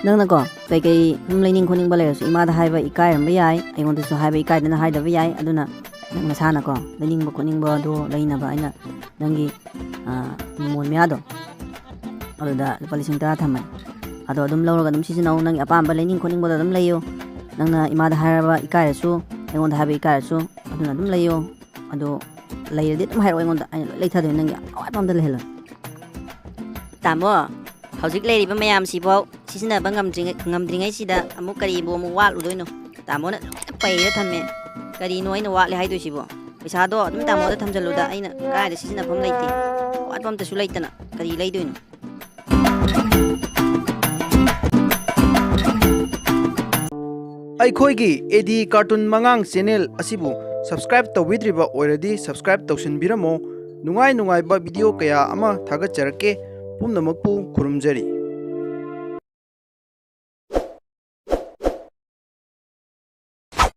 ꯅꯪꯅꯀꯣ, ꯀꯩꯀꯩ ꯁꯨꯝ ꯂꯩꯅꯤꯡ ꯈꯣꯠꯅꯤꯡꯕ ꯂꯩꯔꯁꯨ ꯏꯃꯥꯗ ꯍꯥꯏꯕ ꯏꯀꯥꯏꯔꯝꯕ ꯌꯥꯏ, ꯑꯩꯉꯣꯟꯗꯁꯨ ꯍꯥꯏꯕ ꯏꯀꯥꯏꯗꯅ ꯍꯥꯏꯗꯕ ꯌꯥꯏ꯫ ꯑꯗꯨꯅ ꯅꯪ ꯅꯁꯥꯅꯀꯣ, ꯂꯩꯅꯤꯡꯕ ꯈꯣꯠꯅꯤꯡꯕ ꯑꯗꯨ ꯂꯩꯅꯕ ꯑꯩꯅ ꯅꯪꯒꯤ, ꯑ, ꯃꯣꯟ ꯃꯌꯥꯗꯣ, ꯑꯗꯨꯗ ꯂꯨꯄꯥ ꯂꯤꯁꯤꯡ ꯇꯔꯥ ꯊꯝꯃꯦ꯫ ꯑꯗꯣ ꯑꯗꯨꯝ ꯂꯧꯔꯒ ꯑꯗꯨꯝ ꯁꯤꯖꯤꯟꯅꯧ, ꯅꯪꯒꯤ ꯑꯄꯥꯝꯕ ꯂꯩꯅꯤꯡ ꯈꯣꯠꯅꯤꯡꯕꯗꯣ ꯑꯗꯨꯝ ꯂꯩꯌꯨ꯫ ꯅꯪꯅ ꯏꯃꯥꯗ ꯍꯥꯏꯔꯕ ꯏꯀꯥꯏꯔꯁꯨ, ꯑꯩꯉꯣꯟꯗ ꯍꯥꯏꯕ ꯏꯀꯥꯏꯔꯁꯨ, ꯑꯗꯨꯅ ꯑꯗꯨꯝ ꯂꯩꯌꯨ꯫ ꯑꯗꯣ ꯂꯩꯔꯗꯤ ꯑꯗꯨꯝ ꯍꯥꯏꯔꯛꯑꯣ ꯑꯩꯉꯣꯟꯗ, ꯑꯩꯅ ꯂꯣꯏ ꯂꯩꯊꯗꯣꯏꯅꯦ, ꯅꯪꯒꯤ ꯑꯋꯥꯠꯄ ꯑꯝꯇ ꯂꯩꯍꯜꯂꯣꯏ꯫ ꯇꯥꯃꯣ, ꯍꯧꯖꯤꯛ ꯂꯩꯔꯤꯕ ꯃꯌꯥꯝꯁꯤꯐꯥꯎ ꯁꯤꯖꯤꯟꯅꯕ ꯉꯝꯗ꯭ꯔꯤꯉꯩ-, ꯉꯝꯗ꯭ꯔꯤꯉꯩꯁꯤꯗ ꯑꯃꯨꯛ ꯀꯔꯤꯕꯨ ꯑꯃꯨꯛ ꯋꯥꯠꯂꯨꯗꯣꯏꯅꯣ? ꯇꯥꯃꯣꯅ ꯂꯣꯏꯅ ꯄꯩꯔ ꯊꯝꯃꯦ꯫ ꯀꯔꯤꯅꯣ ꯑꯩꯅ ꯋꯥꯠꯂꯦ ꯍꯥꯏꯗꯣꯏꯁꯤꯕꯣ? ꯄꯩꯁꯥꯗꯣ ꯑꯗꯨꯝ ꯇꯥꯃꯣꯗ ꯊꯝꯖꯜꯂꯨꯗ, ꯑꯩꯅ ꯀꯥꯏꯗ ꯁꯤꯖꯤꯟꯅꯐꯝ ꯂꯩꯇꯦ꯫ ꯑꯋꯥꯠꯄ ꯑꯝꯇꯁꯨ ꯂꯩꯇꯅ ꯀꯔꯤ ꯂꯩꯗꯣꯏꯅꯣ? ꯑꯩꯈꯣꯏꯒꯤ ꯑꯦ ꯗꯤ ꯀꯥꯔꯇꯨꯟ ꯃꯉꯥꯡ ꯆꯦꯅꯦꯜ ꯑꯁꯤꯕꯨ subscribe ꯇꯧꯕꯤꯗ꯭ꯔꯤꯕ ꯑꯣꯏꯔꯗꯤ subscribe ꯇꯧꯁꯤꯟꯕꯤꯔꯝꯃꯣ꯫ ꯅꯨꯡꯉꯥꯏ ꯅꯨꯡꯉꯥꯏꯕ video ꯀꯌꯥ ꯑꯃ ꯊꯥꯒꯠꯆꯔꯛꯀꯦ꯫ ꯄꯨꯝꯅꯃꯛꯄꯨ ꯈꯨꯔꯨꯝꯖꯔꯤ꯫